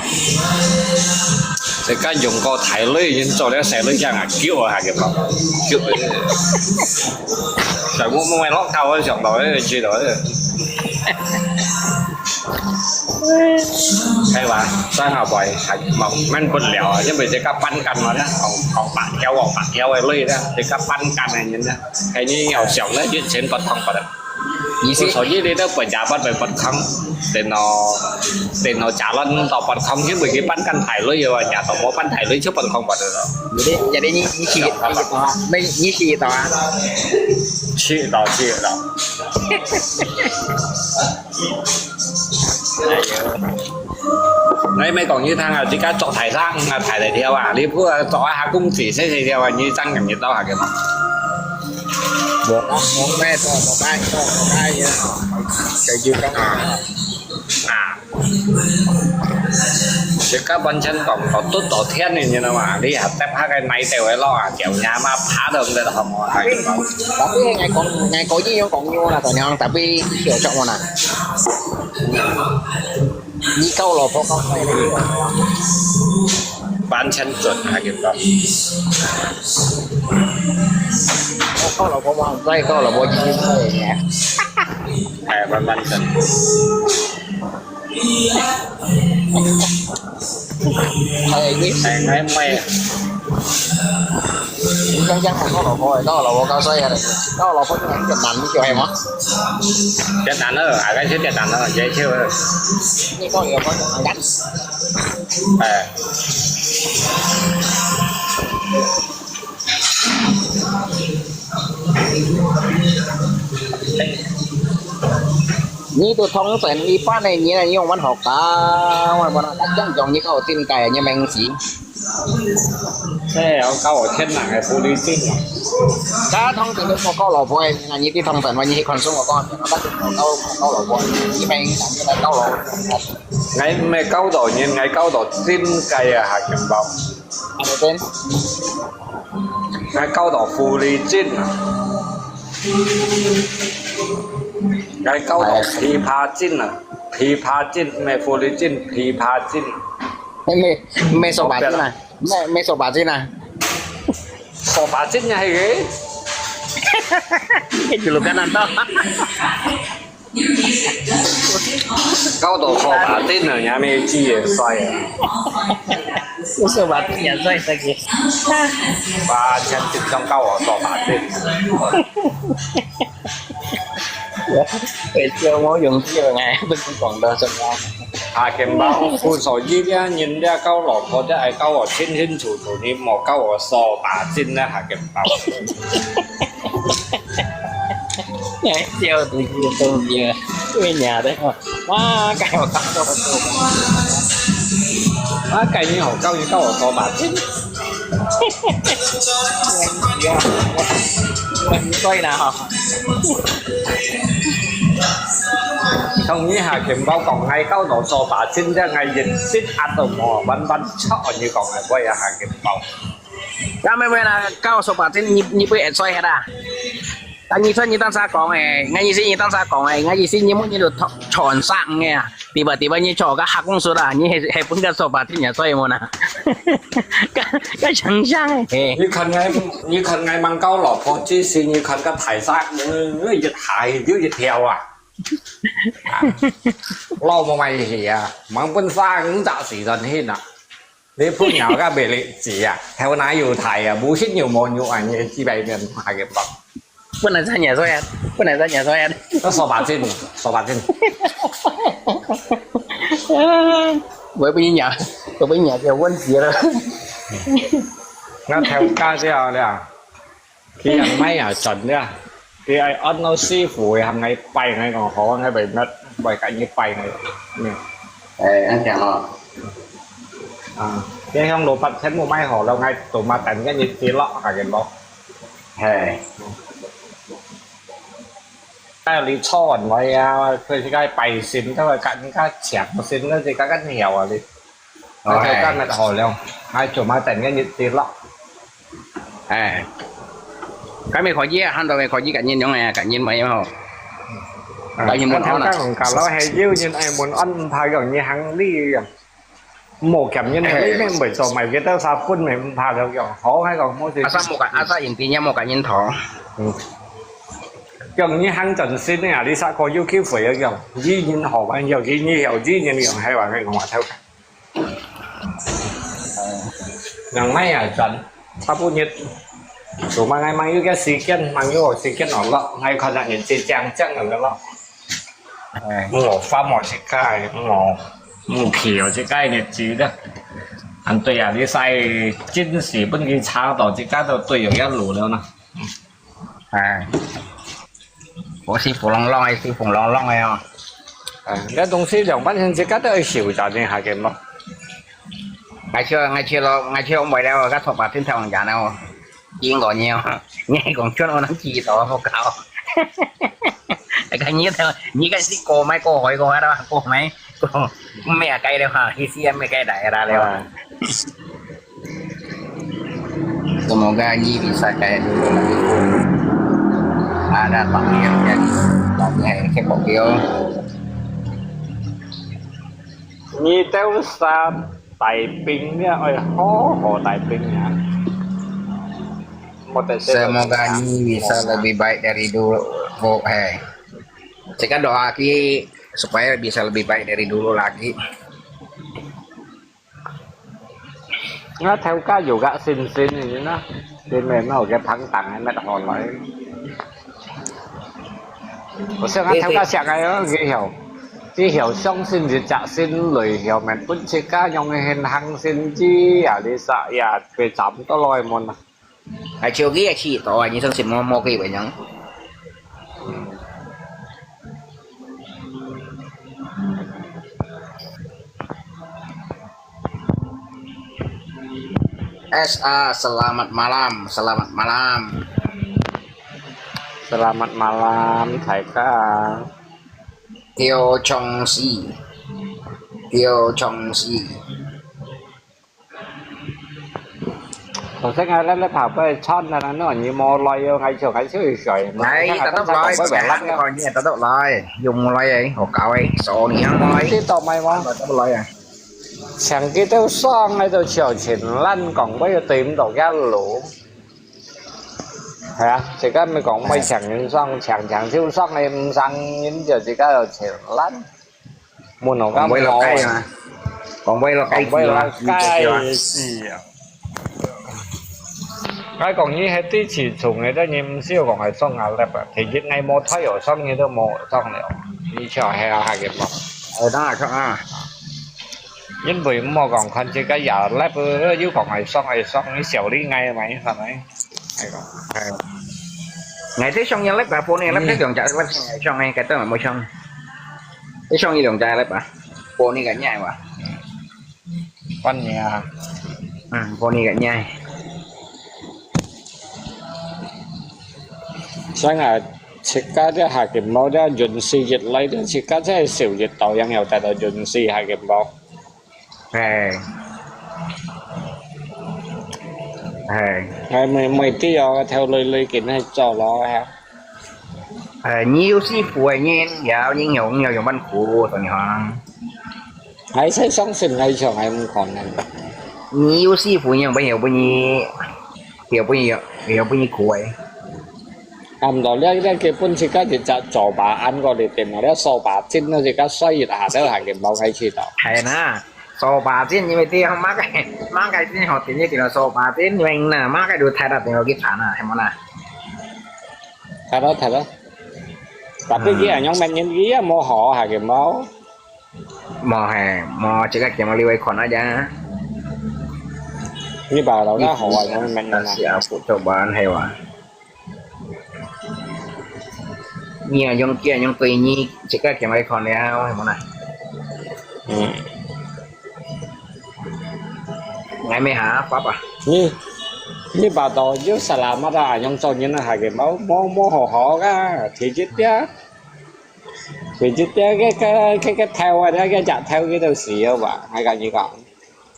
自家用過大鐳，已經做了細鐳，像啊，叫啊，下个包，叫。在我，我落口，我想到，哎，知道，哎。係吧？三下位係，慢，慢不了啊，因為自家搬緊嘛，講，講白條啊，白條个鐳啦，自家搬緊个人啦，係你要想咧，一錢不通不得。 意思。所以你都分廿八by八空，電腦，電腦假亂到八空，因為佢搬緊大鐳啊，廿到無搬大鐳就八空八个咯。Jadi, jadi你，你試，試到啊？沒，你試到啊？試到，試到。哎喲。你毋係講你聽啊，自家做大生啊，大大條啊，你毋好做一下公子細細條啊，你爭人一刀下个嘛。無，無咩，做無該，做無該呀，就要講啊。啊，自家完全講到都到天了，你知道嗎？你還得下个奶豆个咯啊，叫人嘛爬都毋得好無啊，係嘛？Tapi ngai kong ngai kong ini yang kong ini mana tanya tapi siapa cak mana? Ni kau lo pokok kau ni. 完全準，還有個。我夠了，我忘記夠了，我已經睡了。哎，完完整。哎，你哎，哎，妹。你講講看，我老婆，我老婆搞衰啊，我老婆就係越南，你叫係無？越南啊，啊，該就越南啊，這就你講有講有講。哎。你都通城一半个人啊，你用文學家，我講那講講你搞真个，你明星。 這要搞我天然个狐狸精啊！他通常都莫搞老婆个，那你對通常嘛，你去看書我講，他就莫搞莫搞老婆，你們你來搞老婆。𠊎毋係搞到人，𠊎搞到真个啊，還緊包。啊，對。𠊎搞到狐狸精啊！𠊎搞到琵琶精啊！琵琶精，毋係狐狸精，琵琶精。 咩咩手把精啊？咩咩手把精啊？手把精啊，係个。跟住錄緊啊，到。搞到手把精啊，也沒機會摔啊。手把精也摔得个。哇，全集中搞我手把精。我笑我用笑个，不是講到什麼。 啊，今晡，故所以這人這搞老婆，這愛搞我清清楚楚，你莫搞我手把精啊，哈，今晡。哎，笑死，笑死，對呀，對呀，哇，該我搞到手把，啊，該你好搞，你搞我手把精。 我我我你對啦哈。同你下金包講，𠊎搞到手把精，這𠊎一息壓都無，完完全你講个話啊，下金包。那妹妹啦，搞手把精，你你不會摔下啦？但你說你當時講誒，𠊎意思你當時講誒，𠊎意思你每日都穿衫个啊。 對吧？對吧？你著个黑公司啦，你還還分个手把精也做無呢？該該想想誒，嘿。你看𠊎，你看𠊎吂搞老婆之時，你看个大衫，呃，一下就一條啊！啊，老婆買去啊，吂分三隻時間去啊！你分鳥个魅力子啊，頭那有大啊，無心有無有啊，你幾百年下个吧。 本來在你說呀，本來在你說呀。那手把精，手把精。我不跟你講，我不跟你講，這有問題了。那頭家就好了，佢也買也賺了，佢愛安到師傅，佢還愛拜，𠊎講好，𠊎會乜，會跟你拜，𠊎，嗯。哎，恁樣哦。啊，這向老闆全部買好了，𠊎做麼等个日子咯，下个咯。 嘿。該你坐穩位啊，佢自家拜神，都會跟人家搶神，都自家跟曉啊你。哦，那就幹得好了，還做麼等个日子咯。哎，該咪可以啊，喊到咪可以，跟人用哎，跟人買嘛吼。跟人問好啦。頭先講，假如係有人愛問安排个，你行禮个。 無兼人个，你乜會做，買幾多沙本乜毋怕了樣，好，該講好勢。阿三無甲，阿三因為也無甲人討。嗯。樣你行轉身个啊，你啥个有機會个樣，你人好玩樣，你你有你人樣，還玩个講話頭。人買也賺，差不多，做麼个吂有个時間，吂有時間學咯，𠊎看人人係正正个咯。 哎，我發毛自家个，我，我氣哦，自家个日子个。恁對啊，你使真是分佢差到自家都對有一路了呢。哎，我是不浪浪个，是風浪浪个哦。啊，這東西兩百千自家都愛收集一下个嘛。𠊎就，𠊎就落，𠊎就買了，該拖把真頭人家呢，哦，應該你哦，你講穿我能記得，我搞。哎，看你的，你看是過買過回過啊，過買過，沒有改的話，意思也沒改來啦，對吧？啊。 Semoga nyi bisa kaya dulu lagi. Ada takdir yang takdir yang kekok yo. Nyi teu sa tai ping ya, oi ho ho tai ping ya. Semoga nyi bisa lebih baik dari dulu. Oh, hey. Saya doa ki supaya bisa lebih baik dari dulu lagi. Ngă頭家有个信心个呢，佢咪冇个捧等个乜好來。我想啊，頭家食个哦，佢曉，佢曉相信一隻信來曉，咪分自家用个現行信息啊，你啥呀，佢站到來問啊。 Ai, chiu ki ai chi to, ai, ni sang sim mo mo ki bai nyang. S A, selamat malam, selamat malam. Selamat malam, Thái Kha. Tiêu Chong Si. Tiêu Chong Si. 頭先𠊎咧咧跑過去穿啊，那你無來哦，𠊎就𠊎就去睡。哎，特特來，講過來，講你特特來，又無來哎，好搞哎，所以你還無來。知道沒嗎？特特來啊。像佢兜上來都超前，咱講過又對毋到个路。係啊，自家咪講，哎。毋係像人上，像像就上來，毋上人就自家有錢啦。 問我講講話落街啊，講話落街講話落街字啊。𠊎講你係對市場个，但你毋需要講係上下粒啊。其實𠊎無太有上，你都無上了。你像係啊，係个無？我當然上啊。因為毋好講看這个也粒，又講係上係上，你小利𠊎嘛，係咪？係个，係个。𠊎這上一粒啊，半年粒，嗯。這兩隻粒，上个，該等無上。 一上一兩隻粒啊，半年个nhai哇。半年啊。嗯，半年个nhai。所以啊，自家這下个無這運勢一來，這自家這係少一道，樣有得到運勢下个無。係。係。係，每每啲哦，頭累累緊去做咯，係。 哎，你有師傅个人，也有人用，用用蛮苦，同你讲。还是相信，还想还毋可能。你有師傅，你用不用，不你，也不用，也不你苦哎。啊，毋到了，这个本自家一只做把安过嚟定了，了手把进了，自家摔一下，都还给冇开始到。系啦，手把进，因为这样，马个，马个进好，定一定要手把进，因为呢，马个就太大定要去谈啊，系冇啦？ Thada, thada. Tapi 佢啊，樣乜人佢也無好下个無。無係，無，這个game我另外看啊啫。你把老家好啊，樣乜人啊？但是啊，不做玩係哇。你啊，用，你啊，用對你，這个game我看了，係無啦？嗯。 Ngai meh ha, apa-apa. Ni, ni ba to, yo salamat ah, yang cho nyen ah, hage mau, mau, mau ho ho ka, thijit dia. Thijit dia ke, ke, ke, ke thau ah, dia ke jak thau ke tu si yo ba, ngai ka ni ka.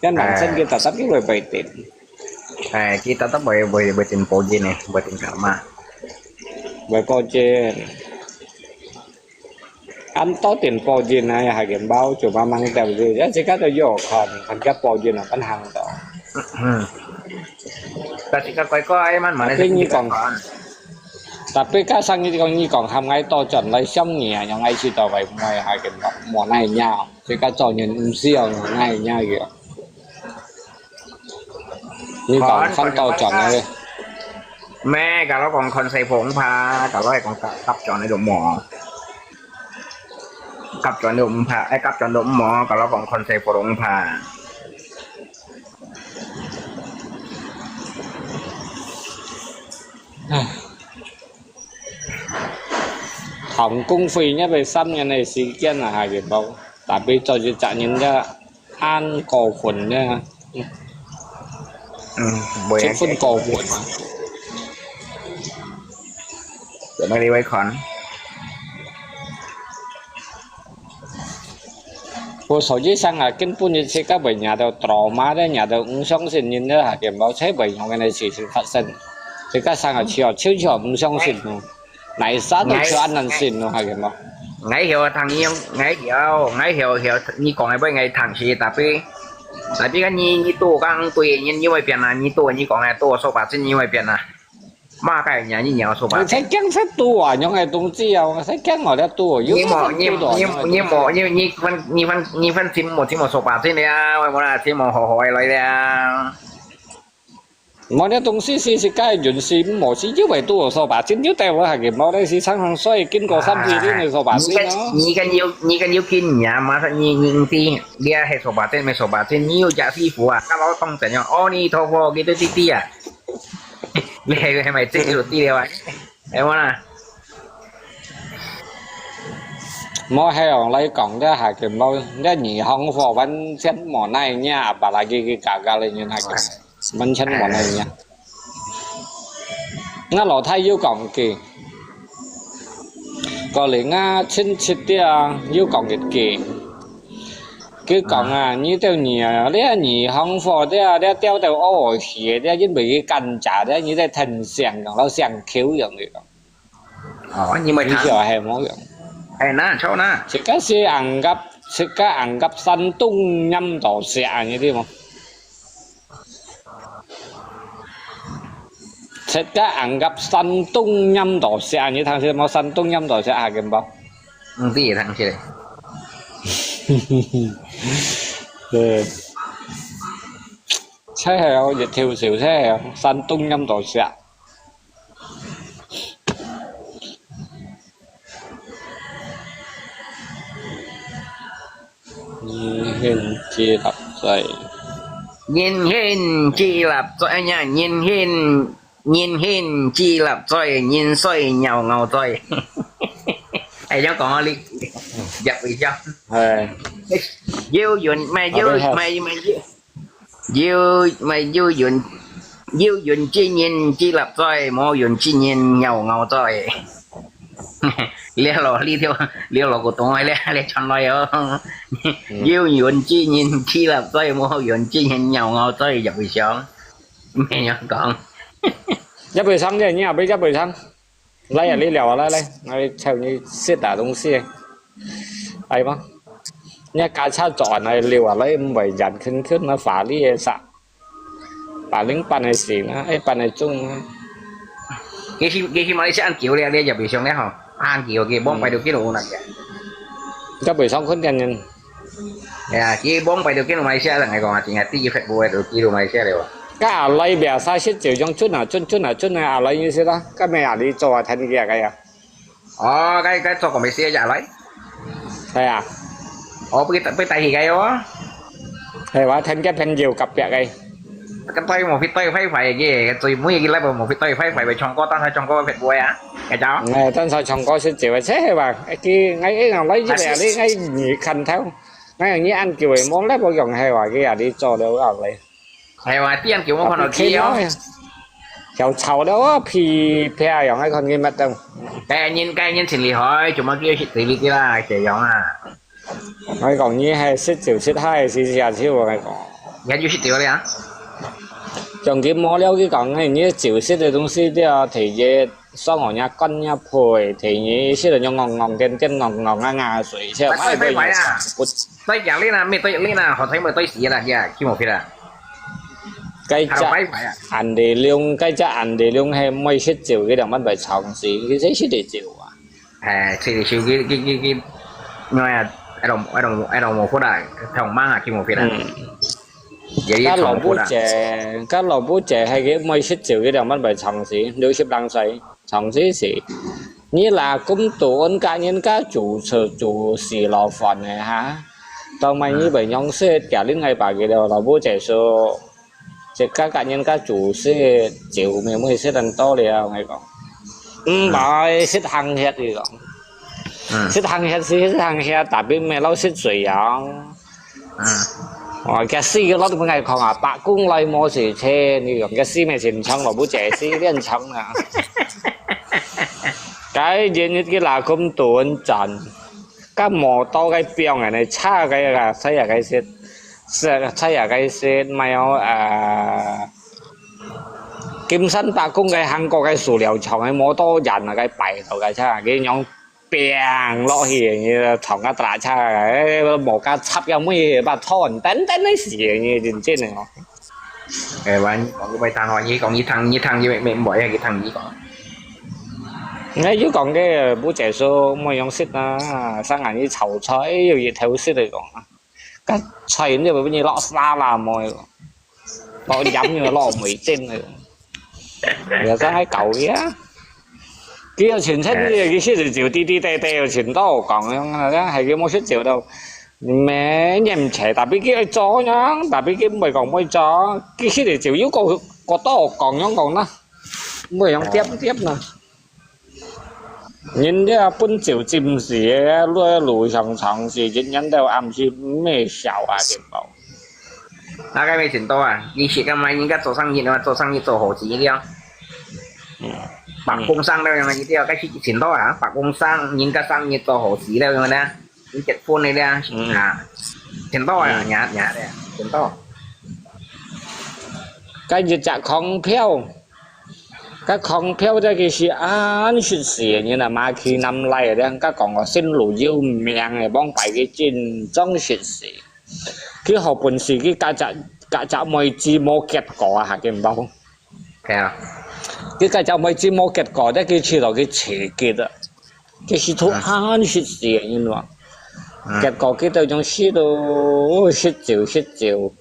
Kan bản thân kita tapi boleh baitin. Eh, kita tu boleh, boleh baitin pojin eh, baitin karma. Boleh pojin. Ăn to tiền pojin này, hai cái bao chủ mà mang theo gì, ya chỉ có tôi vô còn, còn cái pojin là vẫn hàng đó. Hmm. Kasi ka koi ko ay man, mana tapi ni kong, tapi ka sang ni kong ni kong ham ngai to chọn lai xiong ni, yang ngai si to bai muai hai cái bao, mua này nhau, chỉ có cho nhân xiong này nhau kìa. Ni kong khăn to chọn này. Mẹ, kalau kong khăn sai phong pha, kalau kong kap chọn này được mua. Kap chọn được mua pha, eh, kap chọn được mua, kalau kong khăn sai phong pha. 唐公会也要三年个時間啊，還係無，tapi做一隻人个恁過分个，嗯，無七分過分啊。做麼你會看？我手機上啊，根本就自家會惹到drama个，惹到毋相信人个，還係無，這會有恁个事情發生。自家上啊，笑，笑笑毋相信哦。哪一儕都笑恁難信哦，還係無？ 𠊎曉聽你用，𠊎曉，𠊎曉曉你講个，𠊎聽是tapi，tapi kan你你tu kang tu你你會變啊，你tu你講个tu sopatin你會變啊，麼个你你你sopatin。你才講出tu啊，用个東西啊，我才講我了tu，有你莫你个tu啊，你用个東西你莫你你分你分你分心莫心莫sopatin了，我莫啦心莫好好个來了。無了東西是是該人是無是因為tu sopatin，有帶我還係無咧，是常常所以經過三四年个sopatin啊。你跟你跟有你跟有經驗嘛，你你你知，你係sopatin無sopatin，你有隻師傅啊，佢老當真樣，阿彌陀佛，佢都知知啊。你係係咪真有知了啊？係無啦？無係用來講，這還係無，這二行貨完全無哪樣，apalagi佢價格咧，原來係完全無哪樣。𠊎老弟有講過，過來𠊎親戚个有講一句，佢講啊，你兜二啊，這二行貨，這這掉到屙屎，這因為佢奸詐，這你在聽相講，老相口樣个講。 哦，你莫聽，你就係無用。哎，那，吵那，自家是anggap，自家anggap山東黏到石啊，你知無？自家anggap山東黏到石啊，你聽識無？山東黏到石啊，見無？嗯，對，聽識。對，這係哦，一條條這係哦，山東黏到石。 年輕至立災。年輕至立災，哎呀，年輕年輕至立災，年衰咬咬災。哎，有講啊，你入去咗。哎，有緣，唔係有，好的，好。唔係唔係有，有，唔係有緣，有緣之人至立災，無緣之人咬咬災。你老你條你老古董啊，你你傳來哦。有緣之人至立災，無緣之人咬咬災，入去想。 咩樣講？一杯湯啫，你也杯一杯湯。來啊，你聊啊，來來，我請你食點東西。哎嘛，你家茶轉來聊啊，來毋會人近近那法律个啥，八零八个事啊，哎，八个鐘啊。佢去佢去馬來西亞恁久了，你也未上了吼？恁久佢往擺到幾多那个？一杯湯肯定人。 哎呀，佢往擺到幾多馬來西亞人來講啊，真係第一發布个都幾多馬來西亞了啊。該阿來邊啥食就用轉啊轉轉啊轉啊，阿來意思啦，該咩阿里做啊，聽佢个呀。哦，該該做過馬來西亞來？係啊，哦，被被帶去个哦。係話聽佢朋友隔壁个。跟對無fit對壞壞个，最尾个禮拜無fit對壞壞，會唱歌，當下唱歌會會啊，該種。誒，當時唱歌食酒啊，即係話，佢𠊎一樣來一嚟，你𠊎你看頭，𠊎用你恁久誒，望來無用係話，佢啊，你做了後來。係話，啲人叫我看到佢哦。又吵了啊，噼啪樣，𠊎看佢乜東。誒，人該人真厲害，做麼佢識對你啦，這樣啊？ 𠊎講你係食酒食嗨，時時啊，就𠊎講。你還有識對了啊？像佢無了，佢講，哎，你酒食个東西都要提佢上好人家乾人家配，提你食了用戇戇癲癲戇戇啊啊水，這快快快快啊！對呀，你那，沒對你那，好彩沒對死啦，呀，去無去啦？該隻還有拜拜啊！安利龍，該隻安利龍係毋會食酒，佢兩萬塊長時，佢先食得酒啊。 誒，食得酒佢佢佢佢，因為啊，愛同愛同愛同無法啦，同忙啊，佢無法啦，嗯。也也該老母同無法啦。姐，該老母姐係佢毋會食酒，佢兩萬塊長時，六十零歲，長時時。你啦，咁多人家人家主持主事落飯个哈，當晚你會用食，家人愛把佢了，老母姐說，這个家人家主事酒，妹妹食恁多了，𠊎講。嗯，買食行食，佢講。嗯。食行歇，食行歇，tapi meh老食水樣。嗯。哦，佢四个老都分佢講啊，伯公來無事情，你講佢四个正常咯，不解釋，正常啊。該日日个拉空短暫，該無到該邊个呢，差个啊，差个个食，是差个个食，沒有呃，金山伯公个韓國个塑料廠个，無到人啊，該擺到个差，佢用病落去，你撞个打叉，哎，無个插个尾，把頭等等个死，你真正个哦。哎，完，講个袂聽哦，你講你聽，你聽，你袂，袂，袂，你聽你講。哎，又講个不解釋，莫用食啊，生人去炒菜，又一頭食来講啊。該菜你又分你落沙啦，莫个。 落鹽又落味精个，又真係搞个啊！佢有全程，佢食就就滴滴答答，有全到講樣啊，係佢無食就到，咩人齊，tapi佢愛做樣，tapi佢毋會講毋會做，佢食就就有個個到講樣講啦，毋會用點點啦。 人家本就浸死个，路路上長時，一年到暗時咩少啊，對無？那个咩程度啊？你是干嘛？人家做生意的嘛，做生意做好事了。嗯。白工商了，人家该是程度啊，白工商，人家生意做好事了，人家呢，你结婚的了，嗯。啊，程度啊，嗯。你你的程度。该一只空票。 該空票這个係恁識時个人啊，馬去南來个，該講个新路有名个，往擺个真正識時。佢好本事，佢甲隻甲隻妹子無結果啊，下見包。係啊。佢甲隻妹子無結果，這个去到佢自己啊。 佢係都嗯。還識時个人咯。嗯。結果佢都用識到，識就識就，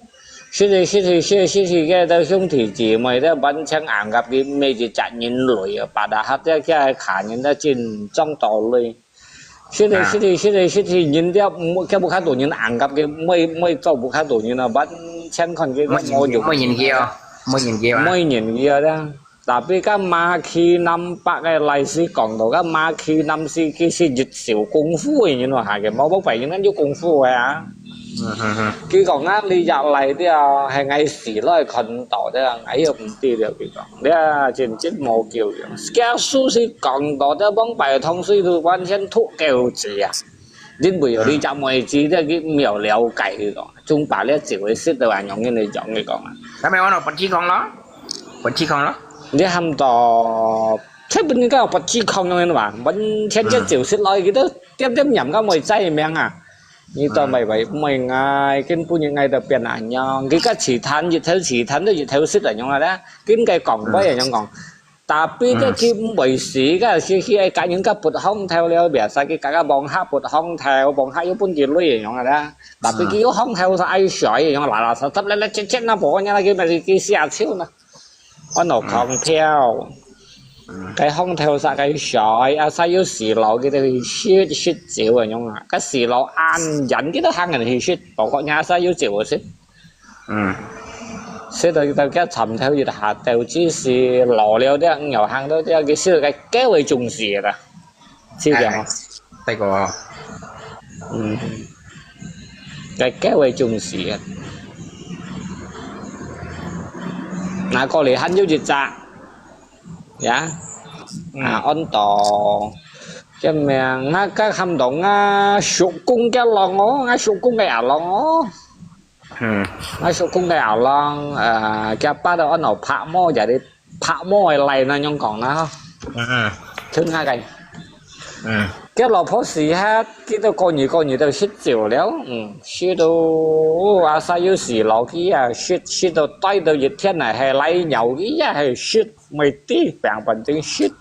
識去識去識去識去，該兜兄弟姊妹都完全硬甲佢每一隻人類啊，把他下掉起來，卡人都真正到累。識去嗯。識去識去識去，人都毋，佢不較多人硬甲佢，每每做不較多人啊，完全看佢無用。每人佢哦，每人佢啊。每人佢啊，這樣。 Tapi該馬去南北个歷史講到，該馬去南時，其實一手功夫个人咯，下个，無無別人有功夫个啊。嗯，嗯，嗯。佢講啊，你入來了，係𠊎死來看到了，𠊎又毋知了，佢講，了，真真無救了。假使係講到，這往擺糖水都完全脫狗子啊。因為有你隻妹子，這佢沒有了解，佢講，總把這酒个食到恁樣，佢講，佢講啊。下面我老婆去講咯。 不健康咯。你喊到，這本應該有不健康个嘛，完全就酒食來，佢都點點飲个，毋會再命啊。你都毋會，毋會，𠊎根本就𠊎都變恁樣，佢个試探，一頭試探都一頭食恁樣啊咧，跟佢講，毋會恁樣講。Tapi佢，佢毋會死，該係佢愛甲人家撥風頭了，biasa佢甲个望下撥風頭，望下又分佢累恁樣啊咧。Tapi佢又風頭係愛水恁樣，啦啦雜雜，來來切切那，無人啦，佢咪佢寫手呢。 安到空調，該風頭煞該水，啊，煞有時落，佢就去食食酒个樣啊。該時落恁遠，佢都行人去食，包括人煞有酒个食。嗯。食到到該站頭一下，到只是落了，這又行到這，佢食到該狗个中時啦。 就這樣哦。哎，對个哦。嗯。該狗个中時啊。那過來還有一隻，呀，嗯。啊，安到，這名，𠊎个喊到𠊎叔公个郎哦，𠊎叔公个阿郎哦。 嗯。𠊎叔公个阿郎，呃，佢阿爸都安到白毛，也係白毛个來那樣講啦，吼。嗯，嗯。聽下个。嗯。佢老婆死下，佢都過年過年都食酒了，嗯，食到，哦，阿儕有時落去啊，食，食到呆到一天啊，係來尿佢啊，係食，毋知，病反正食。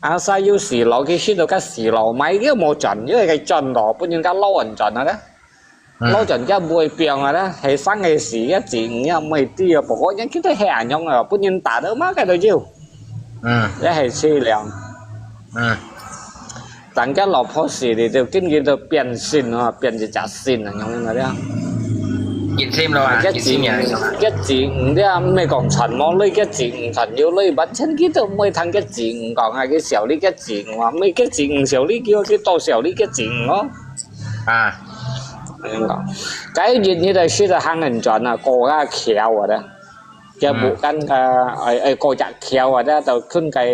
阿儕有時落去食到該時落，買又無轉，因為佢轉到，本人家老人轉啊咧。 嗯。老轉家毋會變啊啦，係生个時一至五也毋會知啊，不過人佢都係恁樣啊，分人打到嘛該都有。嗯。也係淒涼。嗯。但佢老婆死了，就跟佢都變性啊，變一隻性啊，恁樣啊。結晶咯啊，結晶啊，結晶，結晶，你啊，毋係講傳無類，結晶傳有類，完全佢都毋會聽結晶講啊，佢笑你結晶啊，毋係結晶笑你，佢佢多笑你結晶哦。啊，恁樣講，該日你就識得行很遠啊，過該橋啊的，佢無間个，哎哎，過隻橋啊的，就近該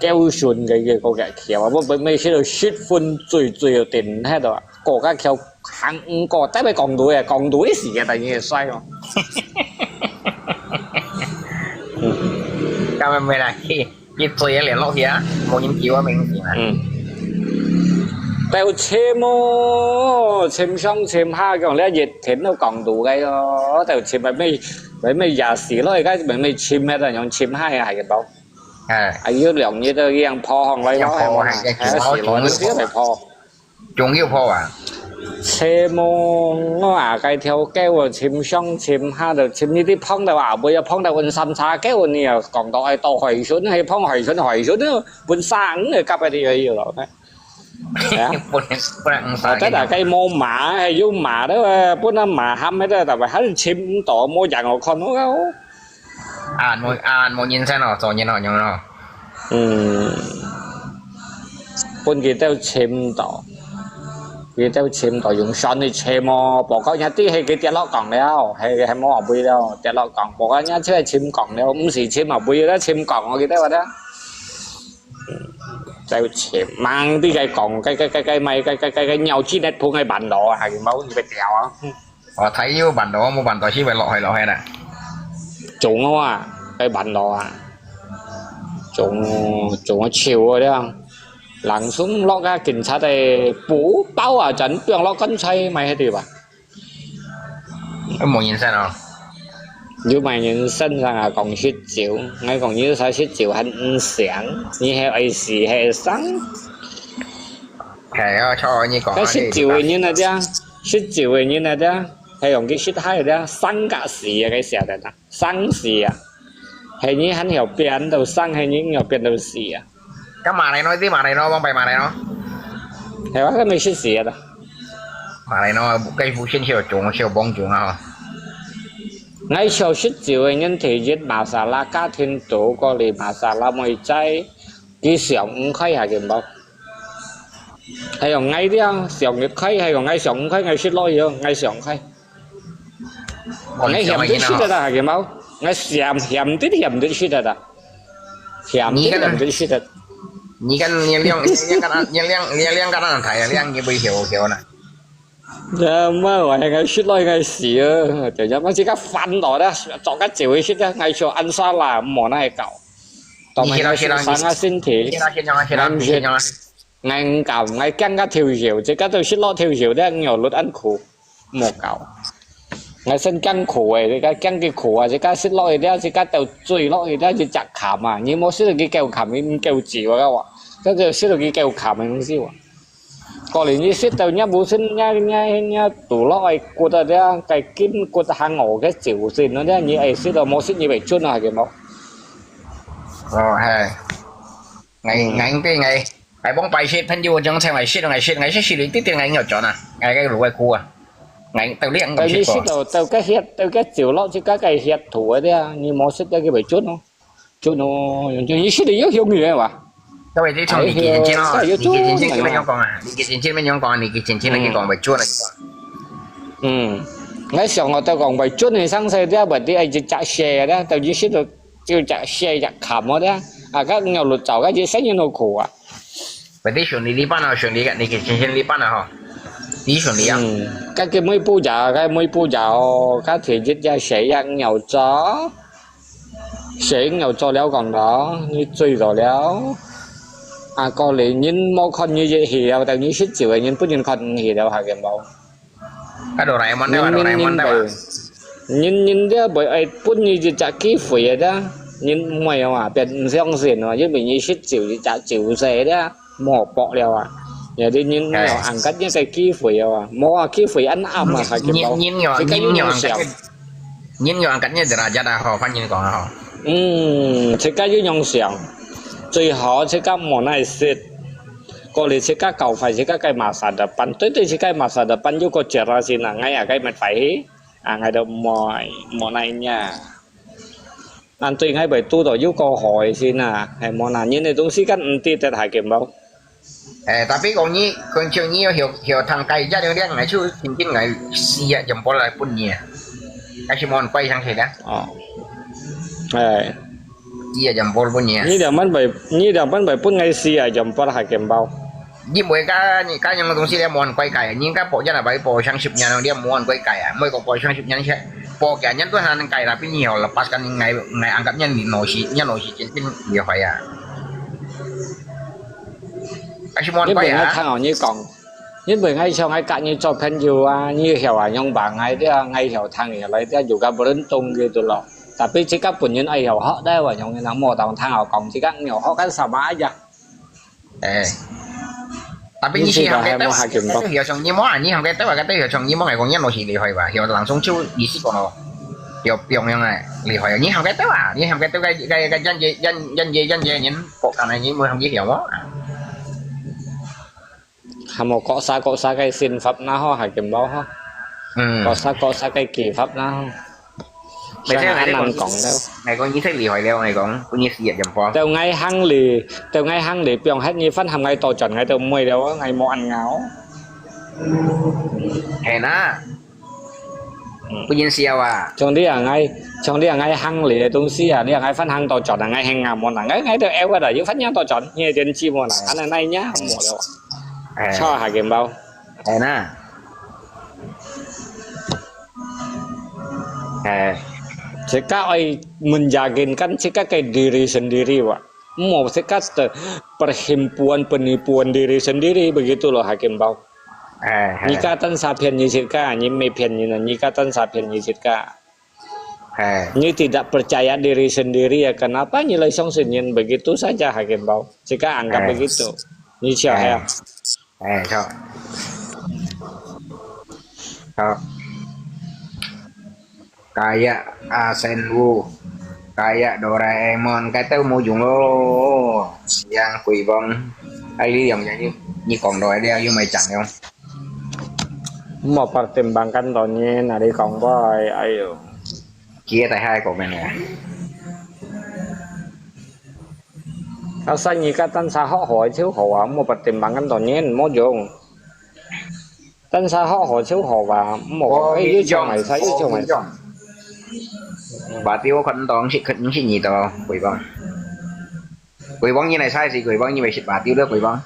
橋順个个過隻橋啊，我本來識到十分醉醉个定喺度啊。 過該橋行毋過，特別講到个，講到个時間，突然間衰哦。今日未來去，去做嘢聯絡去啊，無人救啊，明顯啊。嗯。都尋哦，尋上尋下，講了一天都講到个哦，都尋乜乜乜乜也死咯，而家乜乜尋个，用尋下个還个包。哎。啊，有兩日都一樣破行來咯，一樣破，還个，還个死咯，都來破。 仲要破啊！尋哦，我啊，該條狗啊，尋上尋下就尋你啲碰到啊，尾啊碰到搵三叉狗，你啊講到愛到海巡，係碰海巡，海巡啊，搵三個夾个啲要咯。不能不能五三。哦，這大概無馬，係有馬个，本來馬喊个，但係還尋毋到，無人我看到。啊，無啊，無人生哦，做人哦，人哦。 嗯，分佢兜尋到，佢兜尋到用船去尋哦，不過人知係佢跌落港了，係係無後背了，跌落港，不過人出來尋港了，毋係尋後背了，尋港我記得話的。就尋，猛啲个港，該該該該咪該該該該鳥之net盤个板路啊，係無你被掉啊。 哦，睇有辦到，無辦到，先會落去落去啦。中啊，該辦到啊，中中啊潮啊了，langsung落啊警察个布包啊，真放落棺材埋喺度吧。無人生哦。有埋人生啊，講食酒，𠊎講你使食酒還毋醒，你係愛死係生？係啊，錯你講。該食酒个人啊，這。 食酒个人啊，這係用佢食害个，生甲死啊，該寫得啦，生死啊，係你還曉變到生，係你曉變到死啊。該馬來咯，啲馬來咯，往擺馬來咯。係啊，該咪食死啊啦。馬來咯，該副先少種少幫種啊。𠊎笑食酒个人，第一masalah家庭肚，過來masalah妹仔，佢想毋開下个無。 還有𠊎這樣想得開，還有𠊎想毋開，𠊎食落去哦，𠊎想開。𠊎嫌得食得啦，還有無？𠊎嫌嫌得嫌得食得啦，嫌得嫌得食得。你看你兩你兩个你兩你兩个人睇啊，兩个會曉曉啦。這麼我還愛食落去，𠊎死啊！就這麼自家煩惱啦，做个酒會食啊，𠊎就安沙啦，莫那搞。當然係傷啊身體。 𠊎毋敢，𠊎驚个頭搖，自家都食落頭搖，這牛肉恁苦，莫搞。𠊎先驚苦誒，自家驚佢苦啊，自家食落去了，自家都醉落去了，一隻慘啊！你莫食到佢夠慘，你毋夠酒啊，我，這就食到佢夠慘个東西啊。過年你食到若無食，若若若肚落去骨啊，這該筋骨還餓个酒精啊，這你愛食到無食你會准啊，係無？哦，係。 𠊎𠊎對𠊎𠊎幫擺設朋友將請來食，𠊎食𠊎食食了一點點，𠊎要轉啊，𠊎个路會苦啊，𠊎到這樣你食到到个血到个酒落去，个个血吐个啊，你莫食到佢會准哦，准哦，用你食到有用个哇。各位，這種你幾千千咯，你幾千千怎樣講啊？你幾千千怎樣講啊？你幾千千你講會准啊？嗯，𠊎想我都講會准个生勢，這問題係一隻蛇咧，到你食到 就隻蛇隻蚶个咧，啊，該牛肉燥該隻生意好苦啊。Berarti順利呢班啊，順利个，你去前前呢班啊吼，你順利啊。嗯，該个每步也，該每步也哦，該第一隻蛇也牛做，蛇牛做了講咯，你醉咗了，啊，過來人無看你一戲了，等於食酒个人不能看你戲了，還見無？ 該哆啦A夢對吧？哆啦A夢對吧？人人都會愛分你一隻機會个啦，人毋會啊，變毋相信啊，因為你食酒一隻酒醉啦，無好搏了啊。有啲人有恁个一個機會啊，無啊機會恁暗啊，還叫做。人人有人有恁个，人有恁个一個derajat啊，吼，番人講啊，吼。嗯，自家有用想，最好自家無奈食。 過來自家搞壞自家个masa depan，對對自家masa depan有個cerah先啊，𠊎也該乜壞去。啊，𠊎都無，無哪樣。恁對𠊎會堵到有夠好个先啊，係無哪樣个東西，敢毋知得下見無？ 誒，tapi講你，講像你曉，曉聽解一兩兩，𠊎就聽見𠊎四啊，全部來分你啊。還是無人怪上去啦。哦。誒。四啊，全部分你啊。你兩萬會，你兩萬會分𠊎四啊，全部下見無？你每個，你該樣个東西，你無人怪解，你應該保證啊，擺保上十年，你無人怪解啊，每個保上十年先，保幾年都還能解啦，比你曉lepas kan，𠊎，𠊎anggap你老師，你老師真正厲害啊。 還是無人怪啊？因為𠊎聽哦你講，因為𠊎想𠊎佮你做朋友啊，你曉啊，用幫𠊎這，𠊎曉聽你來這，有個不認同个對咯。Tapi自家本人愛曉學的話，用个人無當聽哦講，自家毋曉學，kan sama aja。誒，tapi你係行該兜啊，你係行該兜曉像你無啊？你行該兜啊，該兜曉像你無？𠊎講你老師厲害吧？曉langsung就意思講咯，曉放樣啊，厲害啊！你行該兜啊，你行該兜个个个人，人人人人人，博看啊，你無行去曉無？ Hamo各儕各儕个心法那吼，下見無吼？嗯。各儕各儕个技法那吼。Mesti像恁樣講了。𠊎講你忒厲害了，𠊎講，分你四啊，全部。到𠊎行哩，到𠊎行哩，放忒你分含𠊎倒轉，𠊎都毋會了，𠊎無恁咬。係啦。 不認識啊哇。像你啊，𠊎，像你啊，𠊎行你个東西啊，你啊，𠊎分行倒轉啊，𠊎行啊，無能，𠊎，𠊎都會啦，有分行倒轉，你个電視無能，恁樣那樣無了。誒。Sao下見無？係啦。誒。自家愛menyakinkan自家个diri sendiri哇，莫自家的perhimpuan penipuan diri sendiri begitu咯，下見無？ 誒，係。你家單儕騙你自家，你毋係騙人啊，你家單儕騙你自家。誒。你tidak percaya diri sendiri啊，kenapa你來相信人begitu saja下見無？自家anggap begitu。你笑係啊？誒，誒，著。著。 Kaya Asenwu, kaya Doraemon, kaya無用咯。Yang Kuibong, ai li yang yang ni, ni kong doi dia, yu mai chang yong. Mo pertimbangkan to nyen, ari kong boy, ayo. Kia tai hai kong men ya. Kasa ni katan sa ho ho chiu ho a, mo pertimbangkan to nyen, mo jong. Tan sa ho ho chiu ho ba, mo, oh, eh, yu chong mai sa, yu chong mai sa. Ba tiu khon tong si khon si ni to, Kui Bang. Kui Bang ni nai sai si, Kui Bang ni mai sit ba tiu de, Kui Bang.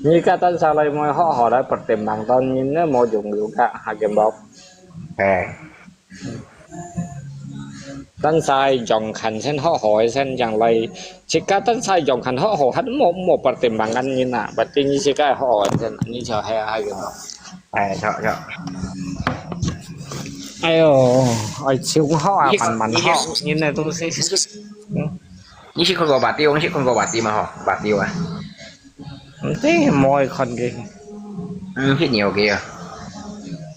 Ni ka tan sa lai mo ho ho lai pertimbang ton ni ne mo jung yu ka ha kem bok. Eh. Tan sa yong khan sen ho ho sen yang lai. Chika tan sa yong khan ho ho han mo mo pertimbang kan ni na. Berarti ni chika ho ho sen ni cho hai hai kem bok. Eh, cho cho. Ayo, ai chiu ho a, man man ho. Ni ne tu si. 你識看過白鳥？你識看過白鳥嘛？吼，白鳥啊。毋知，無愛看佢。嗯，去鳥佢啊。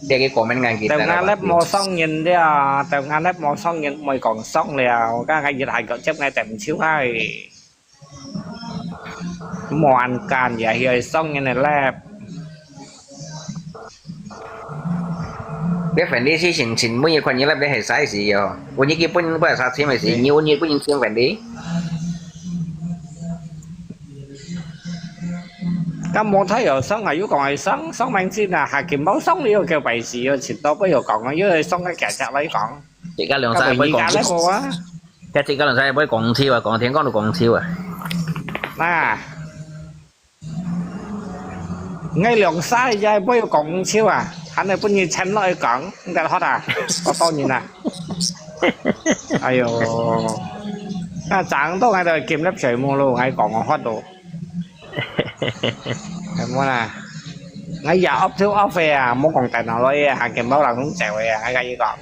這個comment𠊎記得啦。豆芽粒無雙人了，豆芽粒無雙人，毋會講爽了。剛剛一下個接𠊎等手嗨。無安干也係雙人个粒。 Bếp Wendy si sin sin mui khuan ni lap bếp hai sai si yo. Uni ki pun bơ sa chim si ni uni pun chim Wendy. Ka mo thai yo sang ayu kong ai sang sang mang chin a ha kim bao sang li yo kêu bai si yo chin to bơ yo kong yo sang ka kia chak lai kong. Chỉ có lượng sai bơ kong. Ka mo ka le mo a. Ka chỉ có lượng sai bơ kong chiu a, kong thiên kong lu kong chiu a. Na. Ngay lòng sai ya bơi kong chiu à, hẳn này bơi như chén lọi kong, ntar hot à, có to nhìn à. Ayo, à, chàng to ngay đời kim lép sợi mù lu, ngay kong hot đồ. Em muốn à, ngay giờ ốp thiếu ốp về à, muốn kong tay nào lôi à, hàng kim bao lòng cũng chèo à, ngay cái gì kong.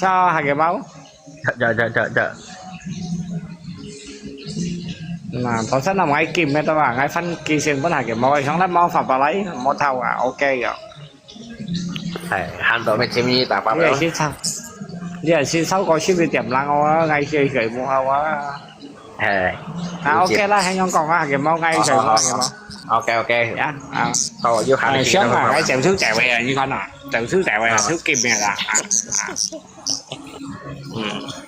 Cho hai cái máu. Chợ, chợ, chợ, chợ, chợ. Mà thọ sắt nằm ngay kim mẹ tao à, ngay phân kỳ xin bớt hai cái máu, xong lát máu phạm vào lấy, máu thâu à, ok rồi. Hai, han to mẹ chim ni ta phạm đi rồi. Xin sao, đi rồi xin sáu coi xin đi tiệm lăng ô, ngay kia gửi mua ô. Hai. À, ok là hai nhóm còn hai cái máu, ngay gửi mua hai cái máu. OK OK，啊啊，好，又喊啊，你想啊，了。来走出社會啊，你看啊，走出社會啊，出境面啦。啊啊嗯。